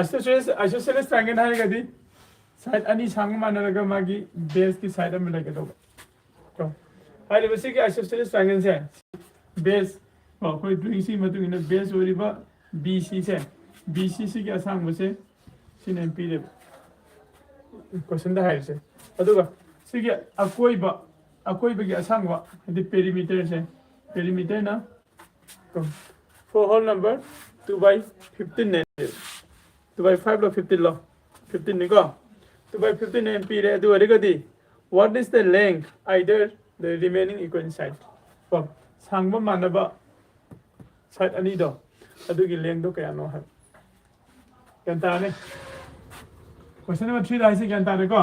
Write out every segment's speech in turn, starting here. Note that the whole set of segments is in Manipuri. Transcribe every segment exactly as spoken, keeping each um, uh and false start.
Isosceles isosceles triangle ꯍꯥꯏꯔꯒꯗꯤ ꯁꯥꯏꯠ ꯑꯅꯤ ꯁꯥꯡꯕ ꯃꯥꯟꯅꯔꯒ ꯃꯥꯒꯤ ꯕꯦꯁꯀꯤ ꯁꯥꯏꯠ ꯑꯃ ꯂꯩꯒꯗꯧꯕ꯫ ꯀꯣ, ꯍꯥꯏꯔꯤꯕ ꯁꯤꯒꯤ isosceles triangle ꯁꯦ ꯕꯦꯁ, ꯀꯣ, ꯑꯩꯈꯣꯏ ꯗ꯭ꯔꯣꯌꯤꯡꯁꯤꯒꯤ ꯃꯇꯨꯡ ꯏꯟꯅ ꯕꯦꯁ ꯑꯣꯏꯔꯤꯕ ꯕꯤ ꯁꯤ ꯁꯦ, ꯕꯤ ꯁꯤ ꯁꯤꯒꯤ ꯑꯁꯥꯡꯕꯁꯦ ꯁꯤꯅ ꯄꯤꯔꯦꯕ ꯀꯣꯏꯁꯟꯗ ꯍꯥꯏꯔꯤꯁꯦ꯫ ꯑꯗꯨꯒ ꯁꯤꯒꯤ ꯑꯀꯣꯏꯕ, ꯑꯀꯣꯏꯕꯒꯤ ꯑꯁꯥꯡꯕ ꯍꯥꯏꯗꯤ ꯄꯦꯔꯤꯃꯤꯇꯔꯁꯦ, ꯄꯦꯔꯤꯃꯤꯇꯔꯅ four whole number two by fifteen ꯅꯦ꯫ ꯇꯨ ꯕꯥꯏ ꯐꯥꯏꯚ ꯂꯣ, ꯐꯤꯐꯇꯤꯟ ꯂꯣ? ꯐꯤꯐꯇꯤꯟ ꯅꯤꯀꯣ꯫ ꯇꯨ ꯕꯥꯏ ꯐꯤꯐꯇꯤꯟ ꯑꯦꯝ ꯄꯤꯔꯦ꯫ ꯑꯗꯨ ꯑꯣꯏꯔꯒꯗꯤ what is the length either the remaining equal side? ꯀꯣ, ꯁꯥꯡꯕ ꯃꯥꯟꯅꯕ ꯁꯥꯏꯠ ꯑꯅꯤꯗꯣ, ꯑꯗꯨꯒꯤ ꯂꯦꯡꯗꯣ ꯀꯌꯥꯅꯣ ꯍꯥꯏꯕ꯫ ꯒ꯭ꯌꯥꯟ ꯇꯥꯔꯅꯤ? ꯀꯣꯏꯁꯟ ꯅꯝꯕꯔ ꯊ꯭ꯔꯤꯗ ꯍꯥꯏꯁꯦ ꯒ꯭ꯌꯥꯟ ꯇꯥꯔꯦꯀꯣ?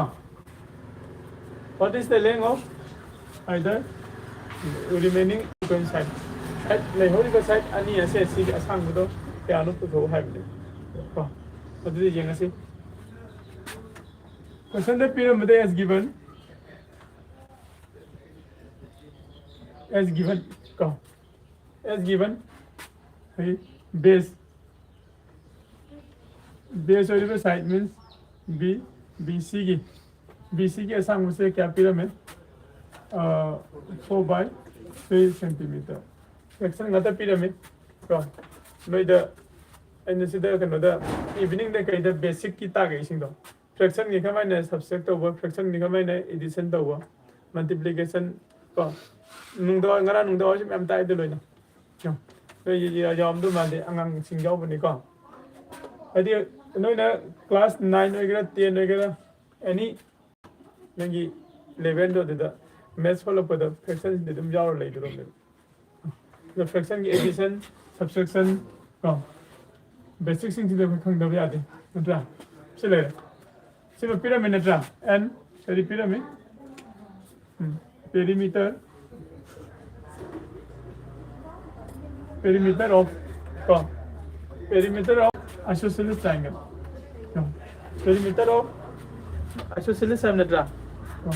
What is the length of either remaining equal side? Side ꯂꯩꯍꯧꯔꯤꯕ ꯁꯥꯏꯠ ꯑꯅꯤ ꯑꯁꯦ ꯁꯤꯒꯤ ꯑꯁꯥꯡꯕꯗꯣ ꯀꯌꯥꯅꯣ ꯄꯨꯊꯣꯛꯎ ꯍꯥꯏꯕꯅꯦ꯫ ꯀꯣ, ꯑꯗꯨꯗꯤ ꯌꯦꯡꯉꯁꯤ꯫ ꯀꯣꯏꯁꯟꯗ ꯄꯤꯔꯝꯕꯗ as given, as given, ꯀꯣ, as given, ꯍꯥꯏꯗꯤ ꯕꯦꯁ, ꯕꯦꯁ ꯑꯣꯏꯔꯤꯕ side means B, B C ꯒꯤ, B C ꯒꯤ ꯑꯁꯥꯡꯕꯁꯦ ꯀꯌꯥ ꯄꯤꯔꯝꯃꯦ? Four by three centimeter. Fraction ꯉꯥꯛꯇ ꯄꯤꯔꯝꯃꯦ꯫ ꯀꯣ, ꯅꯣꯏꯗ ꯑꯩꯅ ꯁꯤꯗ ꯀꯩꯅꯣꯗ ꯏꯚꯤꯅꯤꯡꯗ ꯀꯩꯗ ꯕꯦꯁꯤꯛꯀꯤ ꯇꯥꯛꯏꯁꯤꯡꯗꯣ, ꯐ꯭ꯔꯦꯛꯁꯟꯒꯤ ꯀꯃꯥꯏꯅ ꯁꯕꯇ꯭ꯔꯦꯛ ꯇꯧꯕ, ꯐ꯭ꯔꯦꯛꯁꯟꯒꯤ ꯀꯃꯥꯏꯅ ꯑꯦꯗꯤꯁꯟ ꯇꯧꯕ, ꯃꯜꯇꯤꯄ꯭ꯂꯤꯀꯦꯁꯟ, ꯀꯣ, ꯅꯨꯡꯗꯥꯡ, ꯉꯔꯥꯡ ꯅꯨꯡꯗꯥꯡ ꯋꯥꯏꯔꯝꯁꯨ ꯃꯌꯥꯝ ꯇꯥꯛꯏꯗ ꯂꯣꯏꯅ꯫ ꯅꯣꯏ ꯌꯥꯎꯔꯝꯗꯧ ꯃꯥꯟꯗꯦ, ꯑꯉꯥꯡꯁꯤꯡ ꯌꯥꯎꯕꯅꯤꯀꯣ꯫ ꯍꯥꯏꯗꯤ ꯅꯣꯏꯅ ꯀ꯭ꯂꯥꯁ ꯅꯥꯏꯟ ꯑꯣꯏꯒꯦꯔꯥ, ꯇꯦꯟ ꯑꯣꯏꯒꯦꯔꯥ, ꯑꯦꯅꯤ ꯅꯪꯒꯤ ꯂꯦꯚꯦꯜꯗꯣ ꯑꯗꯨꯗ ꯃꯦꯠꯁ ꯍꯣꯜꯂꯛꯄꯗ ꯐ꯭ꯔꯦꯛꯁꯟꯁꯤꯗꯤ ꯑꯗꯨꯝ ꯌꯥꯎꯔ ꯂꯩꯗꯣꯔꯕꯅꯦꯕ꯫ ꯑꯗꯣ ꯐ꯭ꯔꯦꯛꯁꯟꯒꯤ ꯑꯦꯗꯤꯁꯟ, ꯁꯕꯇ꯭ꯔꯦꯛꯁꯟ, ꯀꯣ, ꯕꯦꯁꯤꯛꯁꯤꯡꯁꯤꯗꯤ ꯑꯩꯈꯣꯏ ꯈꯪꯗꯕ ꯌꯥꯗꯦ, ꯅꯠꯇ꯭ꯔꯥ? ꯁꯤ ꯂꯩꯔꯦ꯫ ꯁꯤꯃ ꯄꯤꯔꯝꯃꯤ ꯅꯠꯇ꯭ꯔꯥ? ꯑꯦꯟ ꯀꯔꯤ ꯄꯤꯔꯝꯃꯤ? ꯎꯝ, ꯄꯦꯔꯤꯃꯤꯇꯔ, ꯄꯦꯔꯤꯃꯤꯇꯔ ꯑꯣꯐ, ꯀꯣ, ꯄꯦꯔꯤꯃꯤꯇꯔ ꯑꯣꯐ ꯑꯥꯏꯁꯣꯁꯦꯂꯤꯁ ꯇ꯭ꯔꯥꯏꯡꯒꯜ꯫ ꯀꯣ, ꯄꯦꯔꯤꯃꯤꯇꯔ ꯑꯣꯐ ꯑꯥꯏꯁꯣꯁꯦꯂꯤꯁ ꯍꯥꯏꯕ ꯅꯠꯇ꯭ꯔꯥ? ꯀꯣ,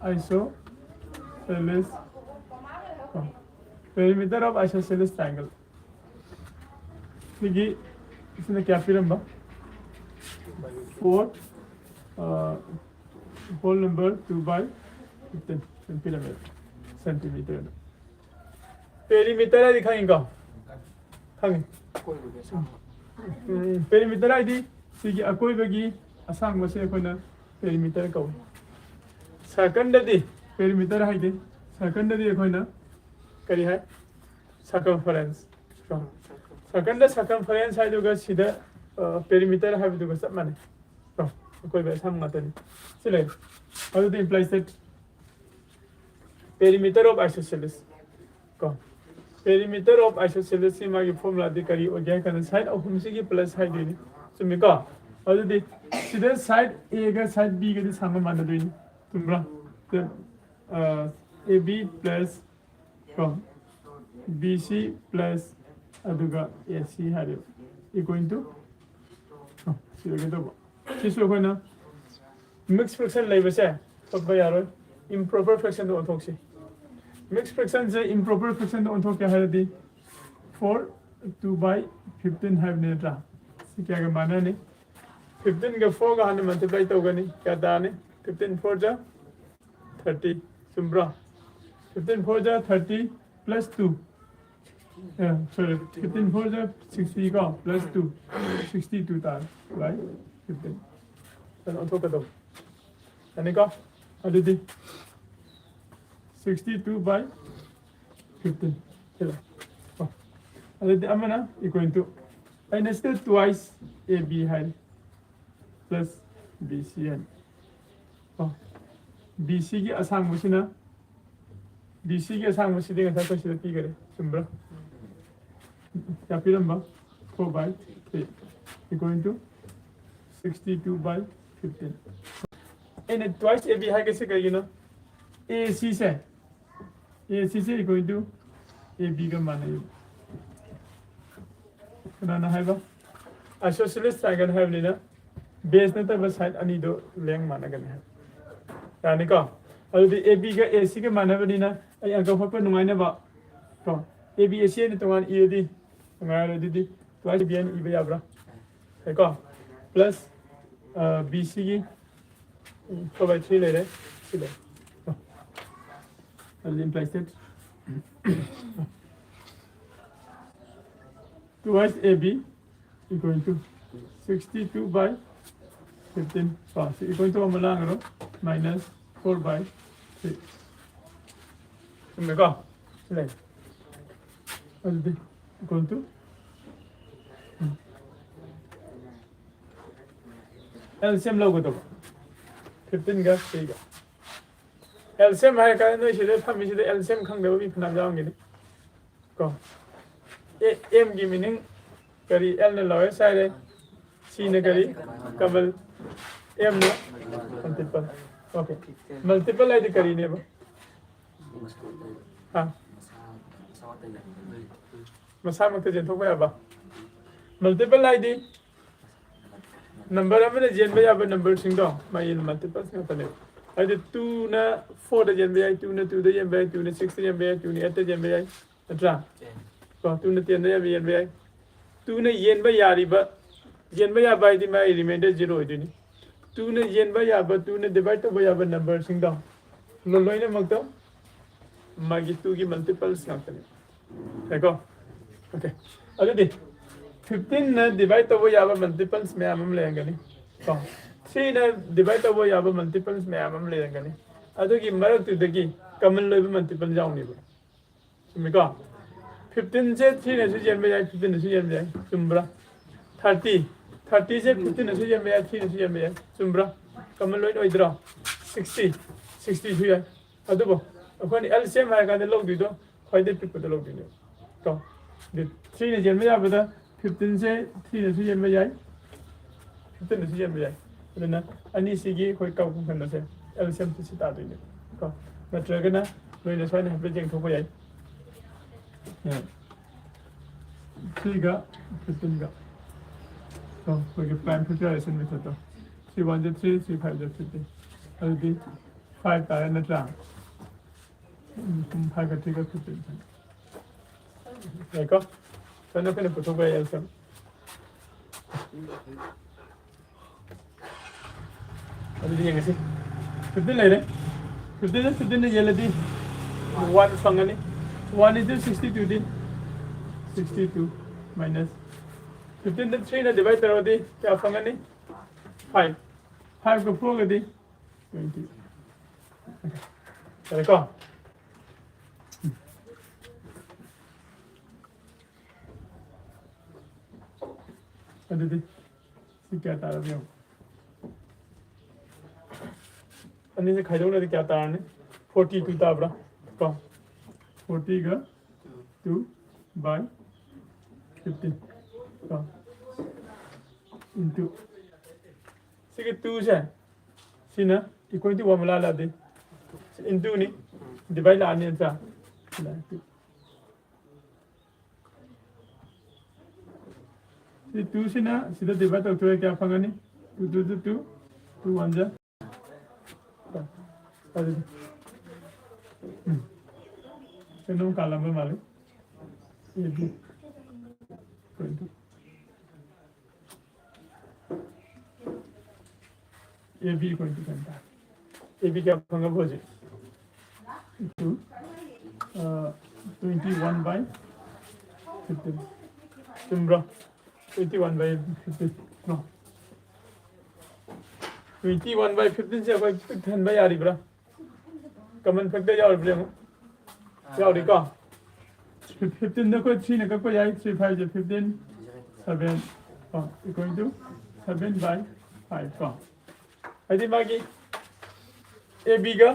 ꯑꯥꯏꯁꯣꯁꯦꯂꯤꯁ, ꯀꯣ, ꯄꯦꯔꯤꯃꯤꯇꯔ ꯑꯣꯐ ꯑꯥꯏꯁꯣꯁꯦꯂꯤꯁ ꯇ꯭ꯔꯥꯏꯡꯒꯜ꯫ ꯁꯤꯒꯤ ꯁꯤꯅ ꯀꯌꯥ ꯄꯤꯔꯝꯕ? Four, whole number two by fifteen ꯄꯤꯔꯝꯃꯦ, ꯁꯦꯟꯇꯤꯃꯤꯇꯔꯗ꯫ ꯄꯦꯔꯤꯃꯤꯇꯔ ꯍꯥꯏꯗꯤ ꯈꯪꯉꯤꯀꯣ? ꯈꯪꯉꯤ꯫ ꯄꯦꯔꯤꯃꯤꯇꯔ ꯍꯥꯏꯗꯤ ꯁꯤꯒꯤ ꯑꯀꯣꯏꯕꯒꯤ ꯑꯁꯥꯡꯕꯁꯦ ꯑꯩꯈꯣꯏꯅ ꯄꯦꯔꯤꯃꯤꯇꯔ ꯀꯧꯏ꯫ ꯁꯔꯀꯟꯗꯗꯤ ꯄꯦꯔꯤꯃꯤꯇꯔ ꯍꯥꯏꯗꯦ꯫ ꯁꯔꯀꯟꯗꯗꯤ ꯑꯩꯈꯣꯏꯅ ꯀꯔꯤ ꯍꯥꯏ? ꯁꯔꯀꯝꯐꯔꯦꯟꯁ꯫ ꯁꯔꯀꯟꯗ ꯁꯔꯀꯝꯐꯔꯦꯟꯁ ꯍꯥꯏꯗꯨꯒ ꯁꯤꯗ ꯄꯦꯔꯤꯃꯤꯇꯔ ꯍꯥꯏꯕꯗꯨꯒ ꯆꯞ ꯃꯥꯟꯅꯩ꯫ ꯀꯣ? ꯑꯀꯣꯏꯕ ꯑꯁꯥꯡꯕ ꯉꯥꯛꯇꯅꯤ꯫ ꯁꯤ ꯂꯩ꯫ ꯑꯗꯨꯗꯤ implies that perimeter of isosceles꯫ ꯀꯣ? Perimeter of isosceles ꯁꯤ ꯃꯥꯒꯤ ꯐꯣꯔꯃꯨꯂꯥꯗꯤ ꯀꯔꯤ ꯑꯣꯏꯒꯦ ꯍꯥꯏ ꯀꯥꯟꯗ ꯁꯥꯏꯠ ꯑꯍꯨꯝꯁꯤꯒꯤ ꯄ꯭ꯂꯁ ꯍꯥꯏꯗꯣꯏꯅꯤ꯫ ꯆꯨꯝꯃꯤꯀꯣ? ꯑꯗꯨꯗꯤ ꯁꯤꯗ ꯁꯥꯏꯠ ꯑꯦꯒ ꯁꯥꯏꯠ ꯕꯤꯒꯗꯤ ꯁꯥꯡꯕ ꯃꯥꯟꯅꯗꯣꯏꯅꯤ꯫ ꯆꯨꯝꯕ꯭ꯔꯥ? ꯑꯦ ꯕꯤ ꯄ꯭ꯂꯁ ꯀꯣ, ꯕꯤ ꯁꯤ ꯄ꯭ꯂꯁ ꯑꯗꯨꯒ ꯑꯦ ꯁꯤ ꯍꯥꯏꯔꯦꯕ, equal to, ꯁꯤꯗꯒꯤ ꯇꯧꯕ꯫ ꯁꯤꯁꯨ ꯑꯩꯈꯣꯏꯅ ꯃꯤꯛꯁ ꯐ꯭ꯔꯦꯛꯁꯟ ꯂꯩꯕꯁꯦ ꯊꯣꯛꯄ ꯌꯥꯔꯣꯏ, ꯏꯝꯄ꯭ꯔꯣꯄꯔ ꯐ꯭ꯔꯦꯛꯁꯟꯗ ꯑꯣꯟꯊꯣꯛꯁꯤ꯫ ꯃꯤꯛꯁ ꯐ꯭ꯔꯦꯛꯁꯟꯁꯦ ꯏꯝꯄ꯭ꯔꯣꯄꯔ ꯐ꯭ꯔꯦꯛꯁꯟꯗ ꯑꯣꯟꯊꯣꯛꯀꯦ ꯍꯥꯏꯔꯗꯤ four two by fifteen ꯍꯥꯏꯕꯅꯤ ꯅꯠꯇ꯭ꯔꯥ? ꯁꯤ ꯀꯌꯥꯒ ꯃꯥꯟꯅꯅꯤ? Fifteen ꯒ four ꯒ ꯍꯥꯟꯅ ꯃꯜꯇꯤꯄ꯭ꯂꯥꯏ ꯇꯧꯒꯅꯤ, ꯀꯌꯥ ꯇꯥꯔꯅꯤ? Fifteen four ꯖꯥ thirty꯫ ꯆꯨꯝꯕ꯭ꯔꯣ? Fifteen four ꯖꯥ thirty plus two, sorry, fifteen four ꯖꯥ sixty ꯀꯣ, plus two, sixty two ꯇꯥꯔꯦ꯫ By fifteen꯫ ꯑꯗꯨꯅ ꯑꯣꯟꯊꯣꯛꯀꯗꯧꯕ꯫ ꯌꯥꯅꯤꯀꯣ? ꯑꯗꯨꯗꯤ sixty two by fifteen ꯁꯤꯗ꯫ ꯀꯣ? ꯑꯗꯨꯗꯤ ꯑꯃꯅ equal to, ꯑꯩꯅ ꯁꯤꯗ twice A B ꯍꯥꯏꯔꯦ, plus B C ꯍꯥꯏꯅ꯫ ꯀꯣ? B C ꯒꯤ ꯑꯁꯥꯡꯕꯁꯤꯅ, B C ꯒꯤ ꯑꯁꯥꯡꯕꯁꯤꯗꯤ ꯉꯁꯥꯏ ꯑꯩꯈꯣꯏ ꯁꯤꯗ ꯄꯤꯈꯔꯦ, ꯆꯨꯝꯕ꯭ꯔꯥ? ꯀꯌꯥ ꯄꯤꯔꯝꯕ? Four by three, equal to sixty two by fifteen꯫ ꯑꯩꯅ twice A B ꯍꯥꯏꯒꯁꯤ ꯀꯩꯒꯤꯅꯣ? A C say, A C say equal to A B ꯒ ꯃꯥꯟꯅꯩ꯫ ꯀꯅꯥꯅ ꯍꯥꯏꯕ? Isosceles triangle ꯍꯥꯏꯕꯅꯤꯅ ꯕꯦꯁ ꯅꯠꯇꯕ ꯁꯥꯏꯠ ꯑꯅꯤꯗꯣ ꯂꯦꯡ ꯃꯥꯟꯅꯒꯅꯤ ꯍꯥꯏꯕ꯫ ꯌꯥꯅꯤꯀꯣ? ꯑꯗꯨꯗꯤ A B ꯒ A C ꯒ ꯃꯥꯟꯅꯕꯅꯤꯅ ꯑꯩ ꯑꯪꯀ ꯍꯣꯠꯄ ꯅꯨꯡꯉꯥꯏꯅꯕ ꯀꯣ, A B A C ꯑꯅ ꯇꯣꯉꯥꯟ ꯏꯔꯗꯤ ꯅꯨꯡꯉꯥꯏꯔꯣꯏ꯫ ꯑꯗꯨꯗꯤ Twice A B ꯍꯥꯏꯅ ꯏꯕ ꯌꯥꯕ꯭ꯔꯥ? ꯌꯥꯏꯀꯣ? Plus, ꯑ, B C ꯒꯤ, ꯎꯝ, four by three ꯂꯩꯔꯦ꯫ ꯁꯤ ꯂꯩꯔꯦ꯫ ꯑꯗꯨꯗꯤ implies that twice A B equal to sixty two by fifteen. ꯀꯣ, ꯁꯤ equal to ꯑꯃ ꯂꯥꯡꯉꯔꯣꯏ, minus four by three꯫ ꯆꯨꯝꯃꯦꯀꯣ? ꯁꯤ ꯂꯩꯔꯦ꯫ ꯑꯗꯨꯗꯤ equal to L C M ꯂꯧꯒꯗꯕ, fifteen ꯒ three ꯒ꯫ L C M ꯍꯥꯏꯔ ꯀꯥꯟꯗ ꯅꯣꯏ ꯁꯤꯗ ꯐꯝꯃꯤꯁꯤꯗ L C M ꯈꯪꯗꯕ ꯃꯤ ꯐꯅꯌꯥꯝ ꯌꯥꯎꯔꯝꯒꯅꯤ ꯀꯣ꯫ ꯑꯦ, M ꯒꯤ meaning ꯀꯔꯤ? L ꯅ lowest ꯍꯥꯏꯔꯦ, C ꯅ ꯀꯔꯤ? Common, M ꯅ multiple꯫ Okay, multiple ꯍꯥꯏꯗꯤ ꯀꯔꯤꯅꯦꯕ? ꯍꯥ? ꯃꯁꯥꯃꯛꯇ ꯆꯦꯟꯊꯣꯛꯄ ꯌꯥꯕ꯫ Multiple ꯍꯥꯏꯗꯤ number ꯑꯃꯅ ꯆꯦꯟꯕ ꯌꯥꯕ number ꯁꯤꯡꯗꯣ ꯃꯥꯒꯤ multiples ꯉꯥꯛꯇꯅꯦꯕ꯫ ꯍꯥꯏꯗꯤ two ꯅ four ꯗ ꯆꯦꯟꯕ ꯌꯥꯏ, two ꯅ two ꯗ ꯆꯦꯟꯕ ꯌꯥꯏ, two ꯅ six ꯗ ꯆꯦꯟꯕ ꯌꯥꯏ, two ꯅ eight ꯗ ꯆꯦꯟꯕ ꯌꯥꯏ, ꯅꯠꯇ꯭ꯔꯥ? ꯀꯣ, two ꯅ ten ꯗ ꯆꯦꯟꯕ ꯌꯥꯏ꯫ Two ꯅ ꯌꯦꯟꯕ ꯌꯥꯔꯤꯕ, ꯆꯦꯟꯕ ꯌꯥꯕ ꯍꯥꯏꯗꯤ ꯃꯥꯒꯤ remainder zero ꯑꯣꯏꯗꯣꯏꯅꯤ꯫ Two ꯅ ꯌꯦꯟꯕ ꯌꯥꯕ, two ꯅ divide ꯇꯧꯕ ꯌꯥꯕ number ꯁꯤꯡꯗꯣ ꯂꯣ-, ꯂꯣꯏꯅꯃꯛꯇꯣ ꯃꯥꯒꯤ two ꯒꯤ multiples ꯉꯥꯛꯇꯅꯦ꯫ ꯌꯥꯏꯀꯣ? Okay꯫ ꯑꯗꯨꯗꯤ fifteen ꯅ divide ꯇꯧꯕ ꯌꯥꯕ multiples ꯃꯌꯥꯝ ꯑꯃ ꯂꯩꯔꯝꯒꯅꯤ ꯀꯣ꯫ Three ꯅ divide ꯇꯧꯕ ꯌꯥꯕ multiples ꯃꯌꯥꯝ ꯑꯃ ꯂꯩꯔꯝꯒꯅꯤ꯫ ꯑꯗꯨꯒꯤ ꯃꯔꯛꯇꯨꯗꯒꯤ common ꯂꯣꯏꯕ multiple ꯌꯥꯎꯅꯦꯕ꯫ ꯆꯨꯝꯃꯤꯀꯣ? Fifteen ꯁꯦ three ꯅꯁꯨ ꯌꯦꯟꯕ ꯌꯥꯏ, fifteen ꯅꯁꯨ ꯌꯦꯟꯕ ꯌꯥꯏ꯫ ꯆꯨꯝꯕ꯭ꯔꯥ? Thirty, thirty ꯁꯦ fifteen ꯅꯁꯨ ꯌꯦꯟꯕ ꯌꯥꯏ, three ꯅꯁꯨ ꯌꯦꯟꯕ ꯌꯥꯏ꯫ ꯆꯨꯝꯕ꯭ꯔꯥ? Common ꯂꯣꯏꯅ ꯑꯣꯏꯗ꯭ꯔꯣ? Sixty, sixty ꯁꯨ ꯌꯥꯏ꯫ ꯑꯗꯨꯕꯨ ꯑꯩꯈꯣꯏꯅ L C M ꯍꯥꯏꯔ ꯀꯥꯟꯗ ꯂꯧꯗꯣꯏꯗꯣ ꯈ꯭ꯋꯥꯏꯗꯩ ꯄꯤꯛꯄꯗ ꯂꯧꯗꯣꯏꯅꯦꯕ꯫ ꯀꯣ? ꯑꯗꯨ three ꯅ ꯌꯦꯟꯕ ꯌꯥꯕꯗ fifteen ꯁꯦ three ꯅꯁꯨ ꯌꯦꯟꯕ ꯌꯥꯏ, fifteen ꯅꯁꯨ ꯌꯦꯟꯕ ꯌꯥꯏ꯫ ꯑꯗꯨꯅ ꯑꯅꯤꯁꯤꯒꯤ ꯑꯩꯈꯣꯏ ꯀꯛꯄ ꯃꯇꯝꯗꯁꯦ L C M ꯁꯤ ꯁꯤ ꯇꯥꯗꯣꯏꯅꯦꯕ꯫ ꯀꯣ? ꯅꯠꯇ꯭ꯔꯒꯅ ꯅꯣꯏꯅ ꯁꯨꯃꯥꯏꯅ ꯍꯥꯏꯐꯦꯠ ꯌꯦꯡꯊꯣꯛꯄ ꯌꯥꯏ꯫ ꯌꯥꯏ꯫ Three ꯒ fifteen ꯒ꯫ ꯀꯣ? ꯑꯩꯈꯣꯏꯒꯤ prime factorization method to. Three ones are three, three fives are fifteen꯫ ꯑꯗꯨꯗꯤ five ꯇꯥꯔꯦ ꯅꯠꯇ꯭ꯔꯥ? ꯎꯝ, five ꯒ three ꯒ fifteen꯫ ꯌꯥꯏꯀꯣ? ꯁꯨꯃꯥꯏꯅ ꯑꯩꯈꯣꯏꯅ ꯄꯨꯊꯣꯛꯄ ꯌꯥꯏ ꯑꯦꯜꯁꯤꯌꯝ꯫ ꯑꯗꯨꯗꯤ ꯌꯦꯡꯉꯁꯤ꯫ ꯐꯤꯐꯇꯤꯟ ꯂꯩꯔꯦ꯫ ꯐꯤꯐꯇꯤꯟꯗ ꯐꯤꯐꯇꯤꯟꯗ ꯌꯦꯜꯂꯗꯤ ꯋꯥꯟ ꯐꯪꯒꯅꯤ꯫ One into sixty two ꯗꯤ? Sixty two minus fifteen ꯗ three ꯅ divide ꯇꯧꯔꯗꯤ ꯀꯌꯥ ꯐꯪꯒꯅꯤ? Five꯫ Five ꯀ four ꯒꯗꯤ twenty꯫ ꯌꯥꯔꯦꯀꯣ? ꯑꯗꯨꯗꯤ ꯁꯤ ꯀꯌꯥ ꯇꯥꯔꯕ ꯌꯦꯡꯉꯣ꯫ ꯑꯅꯤꯁꯦ ꯈꯥꯏꯗꯣꯛꯅꯗꯤ ꯀꯌꯥ ꯇꯥꯔꯅꯤ? Forty two ꯇꯥꯕ꯭ꯔꯥ? ꯀꯣ, forty ꯒ two by fifteen ꯀꯣ, into ꯁꯤꯒꯤ two ꯁꯦ, ꯁꯤꯅ equal to one ꯂꯥꯜꯂꯗꯤ ꯁꯤ into ꯅꯤ, divide ꯂꯥꯛꯑꯅꯤ ꯅꯠꯇ꯭ꯔꯥ? ꯁꯤ two ꯁꯤꯅ ꯁꯤꯗ divide ꯇꯧꯊꯣꯛꯑꯦ, ꯀꯌꯥ ꯐꯪꯒꯅꯤ? Two two two two, two one ꯖ ꯑꯗꯨꯗꯤ, ꯎꯝ꯫ ꯀꯩꯅꯣꯝ ꯀꯥꯜꯂꯝꯕ ꯃꯥꯜꯂꯦ꯫ A B equal to, A B equal to ꯀꯩꯅꯣ ꯇꯥꯔꯦ꯫ A B ꯀꯌꯥ ꯐꯪꯉꯕ ꯍꯧꯖꯤꯛ? Two, ꯑ, twenty one by fifteen꯫ ꯆꯨꯝꯕ꯭ꯔꯣ? Twenty one by fifteen꯫ No. Twenty one by fifteen ꯁꯦ ꯑꯩꯈꯣꯏ ꯄꯤꯛ ꯊꯟꯕ ꯌꯥꯔꯤꯕ꯭ꯔꯥ? Common factor ꯌꯥꯎꯔꯤꯕ꯭ꯔꯥ ꯌꯦꯡꯉꯣ꯫ ꯌꯥꯎꯔꯤꯀꯣ? Fifteen ꯗ ꯑꯩꯈꯣꯏ three ꯅ ꯀꯛꯄ ꯌꯥꯏ꯫ Three five ꯖ fifteen, seven, ꯀꯣ, equal to seven by five ꯀꯣ꯫ ꯍꯥꯏꯗꯤ ꯃꯥꯒꯤ A B ꯒ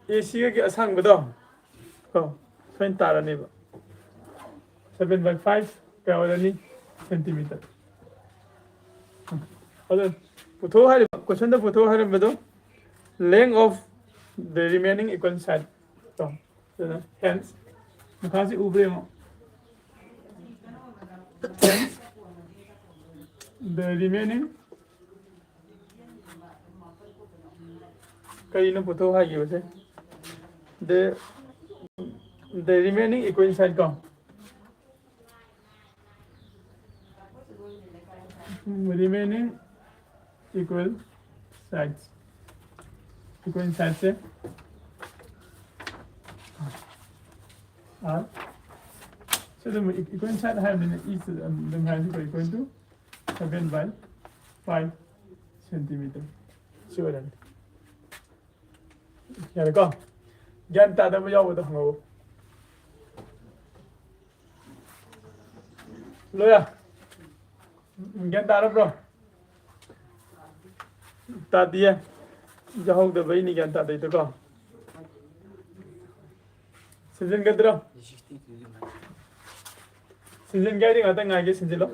A C ꯒꯒꯤ ꯑꯁꯥꯡꯕꯗꯣ ꯀꯣ, ꯁꯨꯃꯥꯏꯅ ꯇꯥꯔꯅꯦꯕ꯫ Seven by five ꯀꯌꯥ ꯑꯣꯏꯔꯅꯤ? Centimeter꯫ ꯑꯗꯣ ꯄꯨꯊꯣꯛ ꯍꯥꯏꯔꯤꯕ, question ꯗ ꯄꯨꯊꯣꯛ ꯍꯥꯏꯔꯝꯕꯗꯣ, length of the remaining equal side ꯀꯣ꯫ ꯑꯗꯨꯅ hence, ꯃꯈꯥꯁꯤ ꯎꯕ꯭ꯔꯥ ꯌꯦꯡꯉꯣ꯫ Hence, the remaining, ꯀꯔꯤꯅꯣ ꯄꯨꯊꯣꯛ ꯍꯥꯏꯈꯤꯕꯁꯦ? The, the remaining equal side ꯀꯣ꯫ Remaining equal sides. Equal sides से R. So the equal side ꯍꯥꯏꯕꯅꯤꯅ E ꯑꯗꯨꯝ ꯍꯥꯏꯔꯁꯤꯀꯣ, equal to seven by five centimeter. ꯁꯤ ꯑꯣꯏꯔꯅꯤ꯫ ꯌꯥꯔꯦꯀꯣ? ꯒ꯭ꯌꯥꯟ ꯇꯥꯗꯕ ꯌꯥꯎꯕꯗꯣ ꯍꯪꯉꯛꯎ꯫ ꯂꯣꯌꯥ, ꯒ꯭ꯌꯥꯟ ꯇꯥꯔꯕ꯭ꯔꯣ? ꯇꯥꯗꯤꯌꯦ꯫ ꯌꯥꯍꯧꯗꯕꯩꯅꯤ ꯒ꯭ꯌꯥꯟ ꯇꯥꯗꯩꯗꯨꯀꯣ꯫ ꯁꯤꯟꯖꯤꯟꯒꯗ꯭ꯔꯣ? ꯁꯤꯟꯖꯤꯟꯒꯦ ꯍꯥꯏꯗꯤ ꯉꯥꯛꯇꯪ ꯉꯥꯏꯒꯦ, ꯁꯤꯟꯖꯤꯜꯂꯣ꯫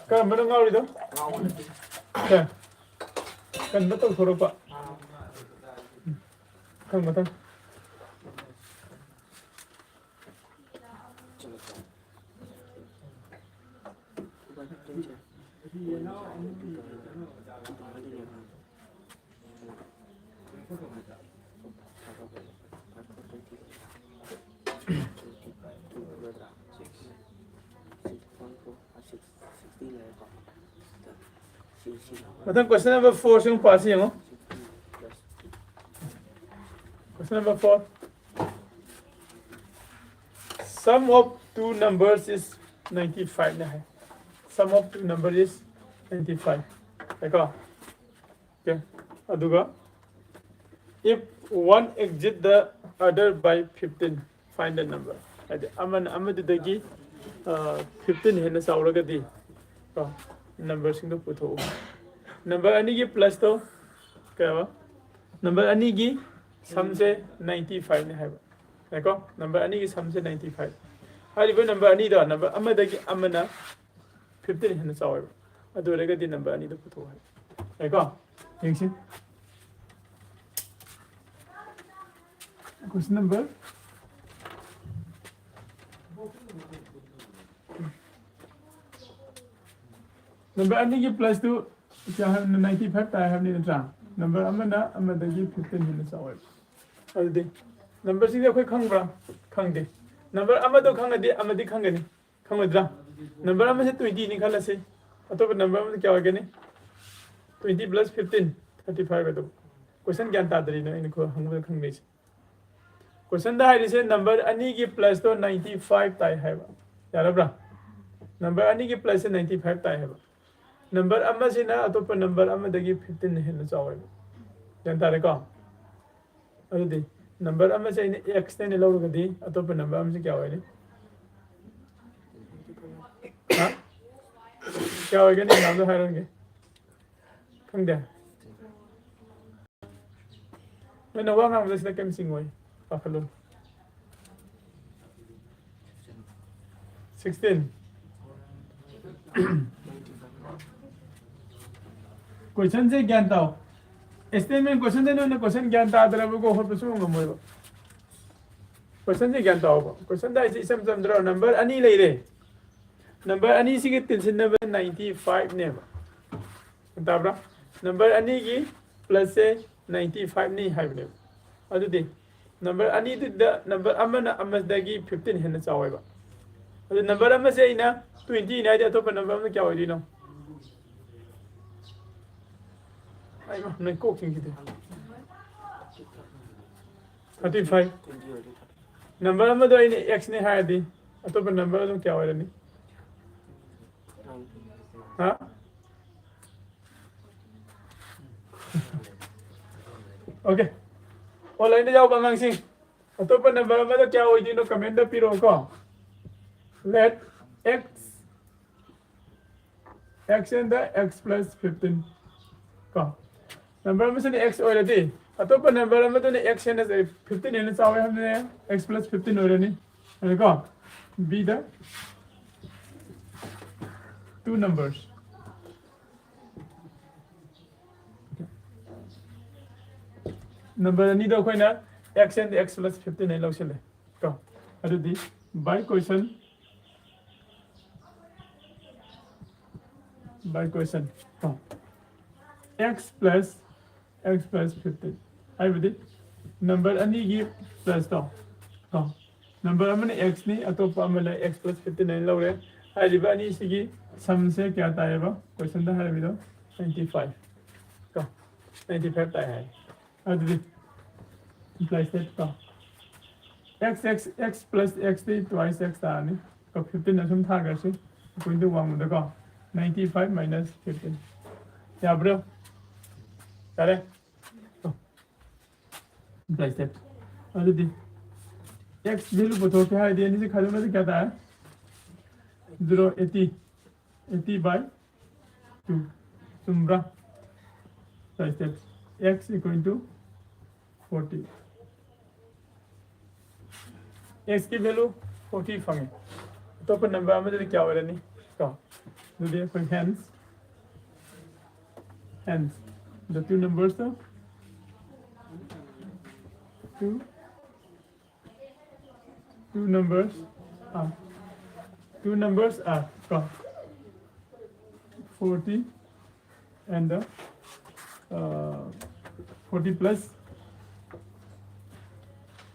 ꯀꯔꯝꯕꯅ ꯉꯥꯎꯔꯤꯗꯣ? ꯁꯦ꯫ ꯀꯟꯕ ꯇꯧꯊꯣꯔꯛꯄ꯫ ꯃꯊꯪ, ꯃꯊꯪ꯫ ꯃꯊꯪ question number four ꯁꯤ ꯑꯃꯨꯛ ꯄꯥꯁꯤ ꯌꯦꯡꯉꯣ꯫ Question number four. Sum of two numbers is ninety-five ꯅ ꯍꯥꯏ꯫ Sum of two number is ninety-five ꯍꯥꯏꯀꯣ꯫ Okay, ꯑꯗꯨꯒ if one exceed the other by fifteen, find the number. ꯍꯥꯏꯗꯤ ꯑꯃꯅ ꯑꯃꯗꯨꯗꯒꯤ ꯐꯤꯐꯇꯤꯟ ꯍꯦꯟꯅ ꯆꯥꯎꯔꯒꯗꯤ ꯀꯣ, ꯅꯝꯕꯔꯁꯤꯡꯗꯣ ꯄꯨꯊꯣꯛꯎ꯫ ꯅꯝꯕꯔ ꯑꯅꯤꯒꯤ ꯄ꯭ꯂꯁꯇꯣ ꯀꯩ ꯍꯥꯏꯕ? ꯅꯝꯕꯔ ꯑꯅꯤꯒꯤ ꯁꯝꯁꯦ ꯅꯥꯏꯟꯇꯤ ꯐꯥꯏꯚꯅꯤ ꯍꯥꯏꯕ꯫ ꯌꯥꯏꯀꯣ? ꯅꯝꯕꯔ ꯑꯅꯤꯒꯤ ꯁꯝꯁꯦ ꯅꯥꯏꯟꯇꯤ ꯐꯥꯏꯚ꯫ ꯍꯥꯏꯔꯤꯕ ꯅꯝꯕꯔ ꯑꯅꯤꯗꯣ, ꯅꯝꯕꯔ ꯑꯃꯗꯒꯤ ꯑꯃꯅ ꯐꯤꯐꯇꯤꯟ ꯍꯦꯟꯅ ꯆꯥꯎꯋꯦꯕ꯫ ꯑꯗꯨ ꯑꯣꯏꯔꯒꯗꯤ ꯅꯝꯕꯔ ꯑꯅꯤꯗꯣ ꯄꯨꯊꯣꯛꯑꯣ ꯍꯥꯏꯕ꯫ ꯌꯥꯏꯀꯣ? ꯌꯦꯡꯁꯤ꯫ Question number ꯅꯝꯕꯔ ꯑꯅꯤꯒꯤ ꯄ꯭ꯂꯁꯇꯨ ꯀꯌꯥ ꯍꯥꯏꯕꯅꯣ? ꯅꯥꯏꯟꯇꯤ ꯐꯥꯏꯚ ꯇꯥꯏ ꯍꯥꯏꯕꯅꯤ ꯅꯠꯇ꯭ꯔꯥ? ꯅꯝꯕꯔ ꯑꯃꯅ ꯑꯃꯗꯒꯤ ꯐꯤꯐꯇꯤꯟ ꯍꯦꯟꯅ ꯆꯥꯎꯋꯦꯕ꯫ ꯑꯗꯨꯗꯤ ꯅꯝꯕꯔꯁꯤꯗꯤ ꯑꯩꯈꯣꯏ ꯈꯪꯕ꯭ꯔꯥ? ꯈꯪꯗꯦ꯫ ꯅꯝꯕꯔ ꯑꯃꯗꯣ ꯈꯪꯉꯗꯤ ꯑꯃꯗꯤ ꯈꯪꯒꯅꯤ, ꯈꯪꯉꯣꯏꯗ꯭ꯔꯥ? ꯅꯝꯕꯔ ꯑꯃꯁꯦ ꯇ꯭ꯋꯦꯟꯇꯤꯅꯤ ꯈꯜꯂꯁꯤ, ꯑꯇꯣꯞꯄ ꯅꯝꯕꯔ ꯑꯃꯗ ꯀꯌꯥ ꯑꯣꯏꯒꯅꯤ? Twenty plus fifteen, thirty five ꯑꯗꯨ꯫ ꯀꯣꯏꯁꯟ ꯒ꯭ꯌꯥꯟ ꯇꯥꯗ꯭ꯔꯤꯅ ꯑꯩꯅ ꯈꯔ ꯍꯪꯕꯗ ꯈꯪꯅꯩꯁꯦ꯫ ꯀꯣꯏꯁꯟꯗ ꯍꯥꯏꯔꯤꯁꯦ ꯅꯝꯕꯔ ꯑꯅꯤꯒꯤ ꯄ꯭ꯂꯁꯇꯣ ꯅꯥꯏꯟꯇꯤ ꯐꯥꯏꯚ ꯇꯥꯏ ꯍꯥꯏꯕ꯫ ꯌꯥꯔꯕ꯭ꯔꯥ? ꯅꯝꯕꯔ ꯑꯅꯤꯒꯤ ꯄ꯭ꯂꯁꯁꯦ ꯅꯥꯏꯟꯇꯤ ꯐꯥꯏꯚ ꯇꯥꯏ ꯍꯥꯏꯕ꯫ ꯅꯝꯕꯔ ꯑꯃꯁꯤꯅ ꯑꯇꯣꯞꯄ ꯅꯝꯕꯔ ꯑꯃꯗꯒꯤ ꯐꯤꯐꯇꯤꯟ ꯍꯦꯟꯅ ꯆꯥꯎꯋꯦꯕ꯫ ꯒ꯭ꯌꯥꯟ ꯇꯥꯔꯦꯀꯣ? ꯑꯗꯨꯗꯤ ꯅꯝꯕꯔ ꯑꯃꯁꯦ ꯑꯩꯅ ꯑꯦꯛꯁꯅ ꯑꯩꯅ ꯂꯧꯔꯒꯗꯤ ꯑꯇꯣꯞꯄ ꯅꯝꯕꯔ ꯑꯃꯁꯦ ꯀꯌꯥ ꯑꯣꯏꯅꯤ? ꯍꯥ? ꯀꯌꯥ ꯑꯣꯏꯒꯅꯤ? ꯃꯌꯥꯝꯗꯣ ꯍꯥꯏꯔꯛꯑꯒꯦ꯫ ꯈꯪꯗꯦ? ꯅꯣꯏꯅ ꯋꯥ ꯉꯥꯡꯕꯗ ꯁꯤꯗ ꯀꯔꯤꯝ ꯆꯤꯡꯉꯣꯏ꯫ ꯄꯥꯈꯠꯂꯨ꯫ ꯁꯤꯛꯁꯇꯤꯟ꯫ ꯀꯣꯏꯁꯟꯁꯦ ꯒ꯭ꯌꯥꯟ ꯇꯥꯎ꯫ ꯁ꯭ꯇꯦꯠꯃꯦꯟ ꯀꯣꯏꯁꯟꯗ ꯅꯣꯏꯅ ꯀꯣꯏꯁꯟ ꯒ꯭ꯌꯥꯟ ꯇꯥꯗ꯭ꯔꯕꯀꯣ ꯍꯣꯠꯄ ꯁꯨꯡꯉꯝ ꯉꯝꯃꯣꯏꯕ꯫ ꯀꯣꯏꯁꯟꯁꯦ ꯒ꯭ꯌꯥꯟ ꯇꯥꯎꯕ꯫ ꯀꯣꯏꯁꯟꯗ ꯍꯥꯏꯁꯦ ꯏꯆꯝ ꯆꯝꯗ꯭ꯔꯣ? ꯅꯝꯕꯔ ꯑꯅꯤ ꯂꯩꯔꯦ꯫ ꯅꯝꯕꯔ ꯑꯅꯤꯁꯤꯒꯤ ꯇꯤꯟꯁꯤꯟꯅꯕ ꯅꯥꯏꯟꯇꯤ ꯐꯥꯏꯚꯅꯦꯕ꯫ ꯒ꯭ꯌꯥꯟ ꯇꯥꯕ꯭ꯔꯥ? ꯅꯝꯕꯔ ꯑꯅꯤꯒꯤ ꯄ꯭ꯂꯁꯁꯦ ꯅꯥꯏꯟꯇꯤ ꯐꯥꯏꯚꯅꯤ ꯍꯥꯏꯕꯅꯦꯕ꯫ ꯑꯗꯨꯗꯤ ꯅꯝꯕꯔ ꯑꯅꯤꯗꯨꯗ ꯅꯝꯕꯔ ꯑꯃꯅ ꯑꯃꯗꯒꯤ ꯐꯤꯐꯇꯤꯟ ꯍꯦꯟꯅ ꯆꯥꯎꯋꯦꯕ꯫ ꯑꯗꯨ ꯅꯝꯕꯔ ꯑꯃꯁꯦ ꯑꯩꯅ ꯇ꯭ꯋꯦꯟꯇꯤꯅꯤ ꯍꯥꯏꯗꯤ ꯑꯇꯣꯞꯄ ꯅꯝꯕꯔ ꯑꯃꯅ ꯀꯌꯥ ꯑꯣꯏꯗꯣꯏꯅꯣ? ꯑꯩꯃ, ꯅꯣꯏ ꯀꯣꯛꯁꯤꯡꯁꯤꯗꯤ꯫ Thirty five. ꯅꯝꯕꯔ ꯑꯃꯗꯣ ꯑꯩꯅ ꯑꯦꯛꯁꯅꯤ ꯍꯥꯏꯔꯗꯤ ꯑꯇꯣꯞꯄ ꯅꯝꯕꯔ ꯑꯗꯨꯝ ꯀꯌꯥ ꯑꯣꯏꯔꯅꯤ? ꯍꯥ? ꯑꯣꯀꯦ꯫ ꯑꯣꯟꯂꯥꯏꯟꯗ ꯌꯥꯎꯕ ꯑꯉꯥꯡꯁꯤꯡ, ꯑꯇꯣꯞꯄ ꯅꯝꯕꯔ ꯑꯃꯗ ꯀꯌꯥ ꯑꯣꯏꯗꯣꯏꯅꯣ ꯀꯃꯦꯟꯗ ꯄꯤꯔꯛꯑꯣꯀꯣ꯫ Let x, x and the x plus fifteen ꯀꯣ꯫ ꯅꯝꯕꯔ ꯑꯃꯁꯤꯅ ꯑꯦꯛꯁ ꯑꯣꯏꯔꯗꯤ ꯑꯇꯣꯞꯄ ꯅꯝꯕꯔ ꯑꯃꯗꯨꯅ ꯑꯦꯛꯁ ꯍꯦꯟꯅ ꯐꯤꯐꯇꯤꯟ ꯍꯦꯟꯅ ꯆꯥꯎꯋꯦ ꯍꯥꯏꯕꯅꯦ, ꯑꯦꯛꯁ ꯄ꯭ꯂꯁ ꯐꯤꯐꯇꯤꯟ ꯑꯣꯏꯔꯅꯤ꯫ ꯑꯗꯨꯀꯣ, be the two numbers꯫ Number ꯑꯅꯤꯗꯣ ꯑꯩꯈꯣꯏꯅ x and x plus fifteen ꯍꯥꯏꯅ ꯂꯧꯁꯤꯜꯂꯦ ꯀꯣ꯫ ꯑꯗꯨꯗꯤ by question by question ꯀꯣ, x plus x plus fifteen ꯍꯥꯏꯕꯗꯤ number ꯑꯅꯤꯒꯤ plus ꯇꯣ ꯀꯣ, number ꯑꯃꯅ x ꯅꯤ, ꯑꯇꯣꯞꯄ ꯑꯃꯅ x plus fifteen ꯍꯥꯏꯅ ꯂꯧꯔꯦ꯫ ꯍꯥꯏꯔꯤꯕ ꯑꯅꯤꯁꯤꯒꯤ sum ꯁꯦ ꯀꯌꯥ ꯇꯥꯏꯌꯦꯕ? Question ꯗ ꯍꯥꯏꯔꯝꯃꯤꯗꯣ ninety five ꯀꯣ, ninety five ꯇꯥꯏ ꯍꯥꯏ꯫ ꯑꯗꯨꯗꯤ implies that ꯀꯣ, x x x plus x ꯇꯤ twice x ꯇꯥꯔꯅꯤ ꯀꯣ, fifteen ꯑꯁꯨꯝ ꯊꯥꯈ꯭ꯔꯁꯤ꯫ Point ꯇꯨ ꯋꯥꯡꯃꯗꯀꯣ, ninety five minus fifteen ꯌꯥꯕ꯭ꯔꯣ? ꯌꯥꯔꯦ꯫ Implies that ꯑꯗꯨꯗꯤ x value ꯄꯨꯊꯣꯛꯀꯦ ꯍꯥꯏꯔꯗꯤ ꯑꯅꯤꯁꯤ ꯈꯥꯏꯗꯣꯛꯅꯗꯤ ꯀꯌꯥ ꯇꯥꯔꯦ? Zero, eighty, eighty by two ꯆꯨꯝꯕ꯭ꯔꯥ? Implies that x equal to forty꯫ X ꯀꯤ value forty ꯐꯪꯉꯦ꯫ ꯑꯇꯣꯞꯄ number ꯑꯃꯗꯗꯤ ꯀꯌꯥ ꯑꯣꯏꯔꯅꯤ? ꯀꯣ, ꯑꯗꯨꯗꯤ ꯑꯩꯈꯣꯏ hence, hence the two numbers to, two two numbers are, two numbers are ꯀꯣ, forty and the, uh, forty plus,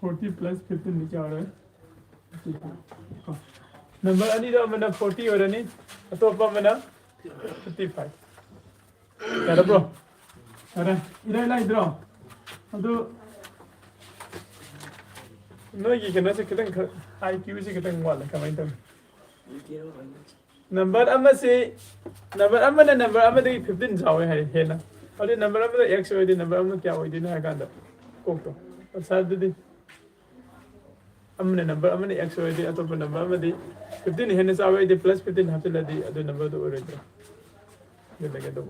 forty plus fifteen ꯗꯤ ꯀꯌꯥ ꯑꯣꯏꯔꯦ? ꯀꯣ, number ꯑꯅꯤꯗꯣ ꯑꯃꯅ forty ꯑꯣꯏꯔꯅꯤ, ꯑꯇꯣꯞꯄ ꯑꯃꯅ fifty five꯫ ꯌꯥꯔꯕ꯭ꯔꯣ? ꯌꯥꯔꯦ꯫ ꯏꯔꯥꯏ ꯂꯥꯏꯗ꯭ꯔꯣ? ꯑꯗꯨ ꯅꯣꯏꯒꯤ ꯀꯩꯅꯣꯁꯦ ꯈꯤꯇꯪ ꯈꯔ, IQ ꯁꯦ ꯈꯤꯇꯪ ꯋꯥꯠꯂꯦ꯫ ꯀꯃꯥꯏꯅ ꯇꯧꯅꯤ? Number ꯑꯃꯁꯤ, number ꯑꯃꯅ number ꯑꯃꯗꯒꯤ fifteen ꯆꯥꯎꯋꯦ ꯍꯥꯏ ꯍꯦꯟꯅ꯫ ꯑꯗꯨꯗꯤ number ꯑꯃꯗ x ꯑꯣꯏꯔꯗꯤ number ꯑꯃ ꯀꯌꯥ ꯑꯣꯏꯗꯣꯏꯅꯣ ꯍꯥꯏ ꯀꯥꯟꯗ ꯀꯣꯛꯇꯣ, ꯑꯁꯥ ꯑꯗꯨꯗꯤ ꯑꯃꯅ number ꯑꯃꯅ x ꯑꯣꯏꯔꯗꯤ ꯑꯇꯣꯞꯄ number ꯑꯃꯗꯤ fifteen ꯍꯦꯟꯅ ꯆꯥꯎꯋꯦ ꯍꯥꯏꯗꯤ plus fifteen ꯍꯥꯞꯆꯤꯜꯂꯗꯤ ꯑꯗꯨ number ꯗꯨ ꯑꯣꯏꯔꯣꯏꯗ꯭ꯔꯣ? ꯑꯗꯨꯗꯒꯤ ꯑꯗꯨꯝ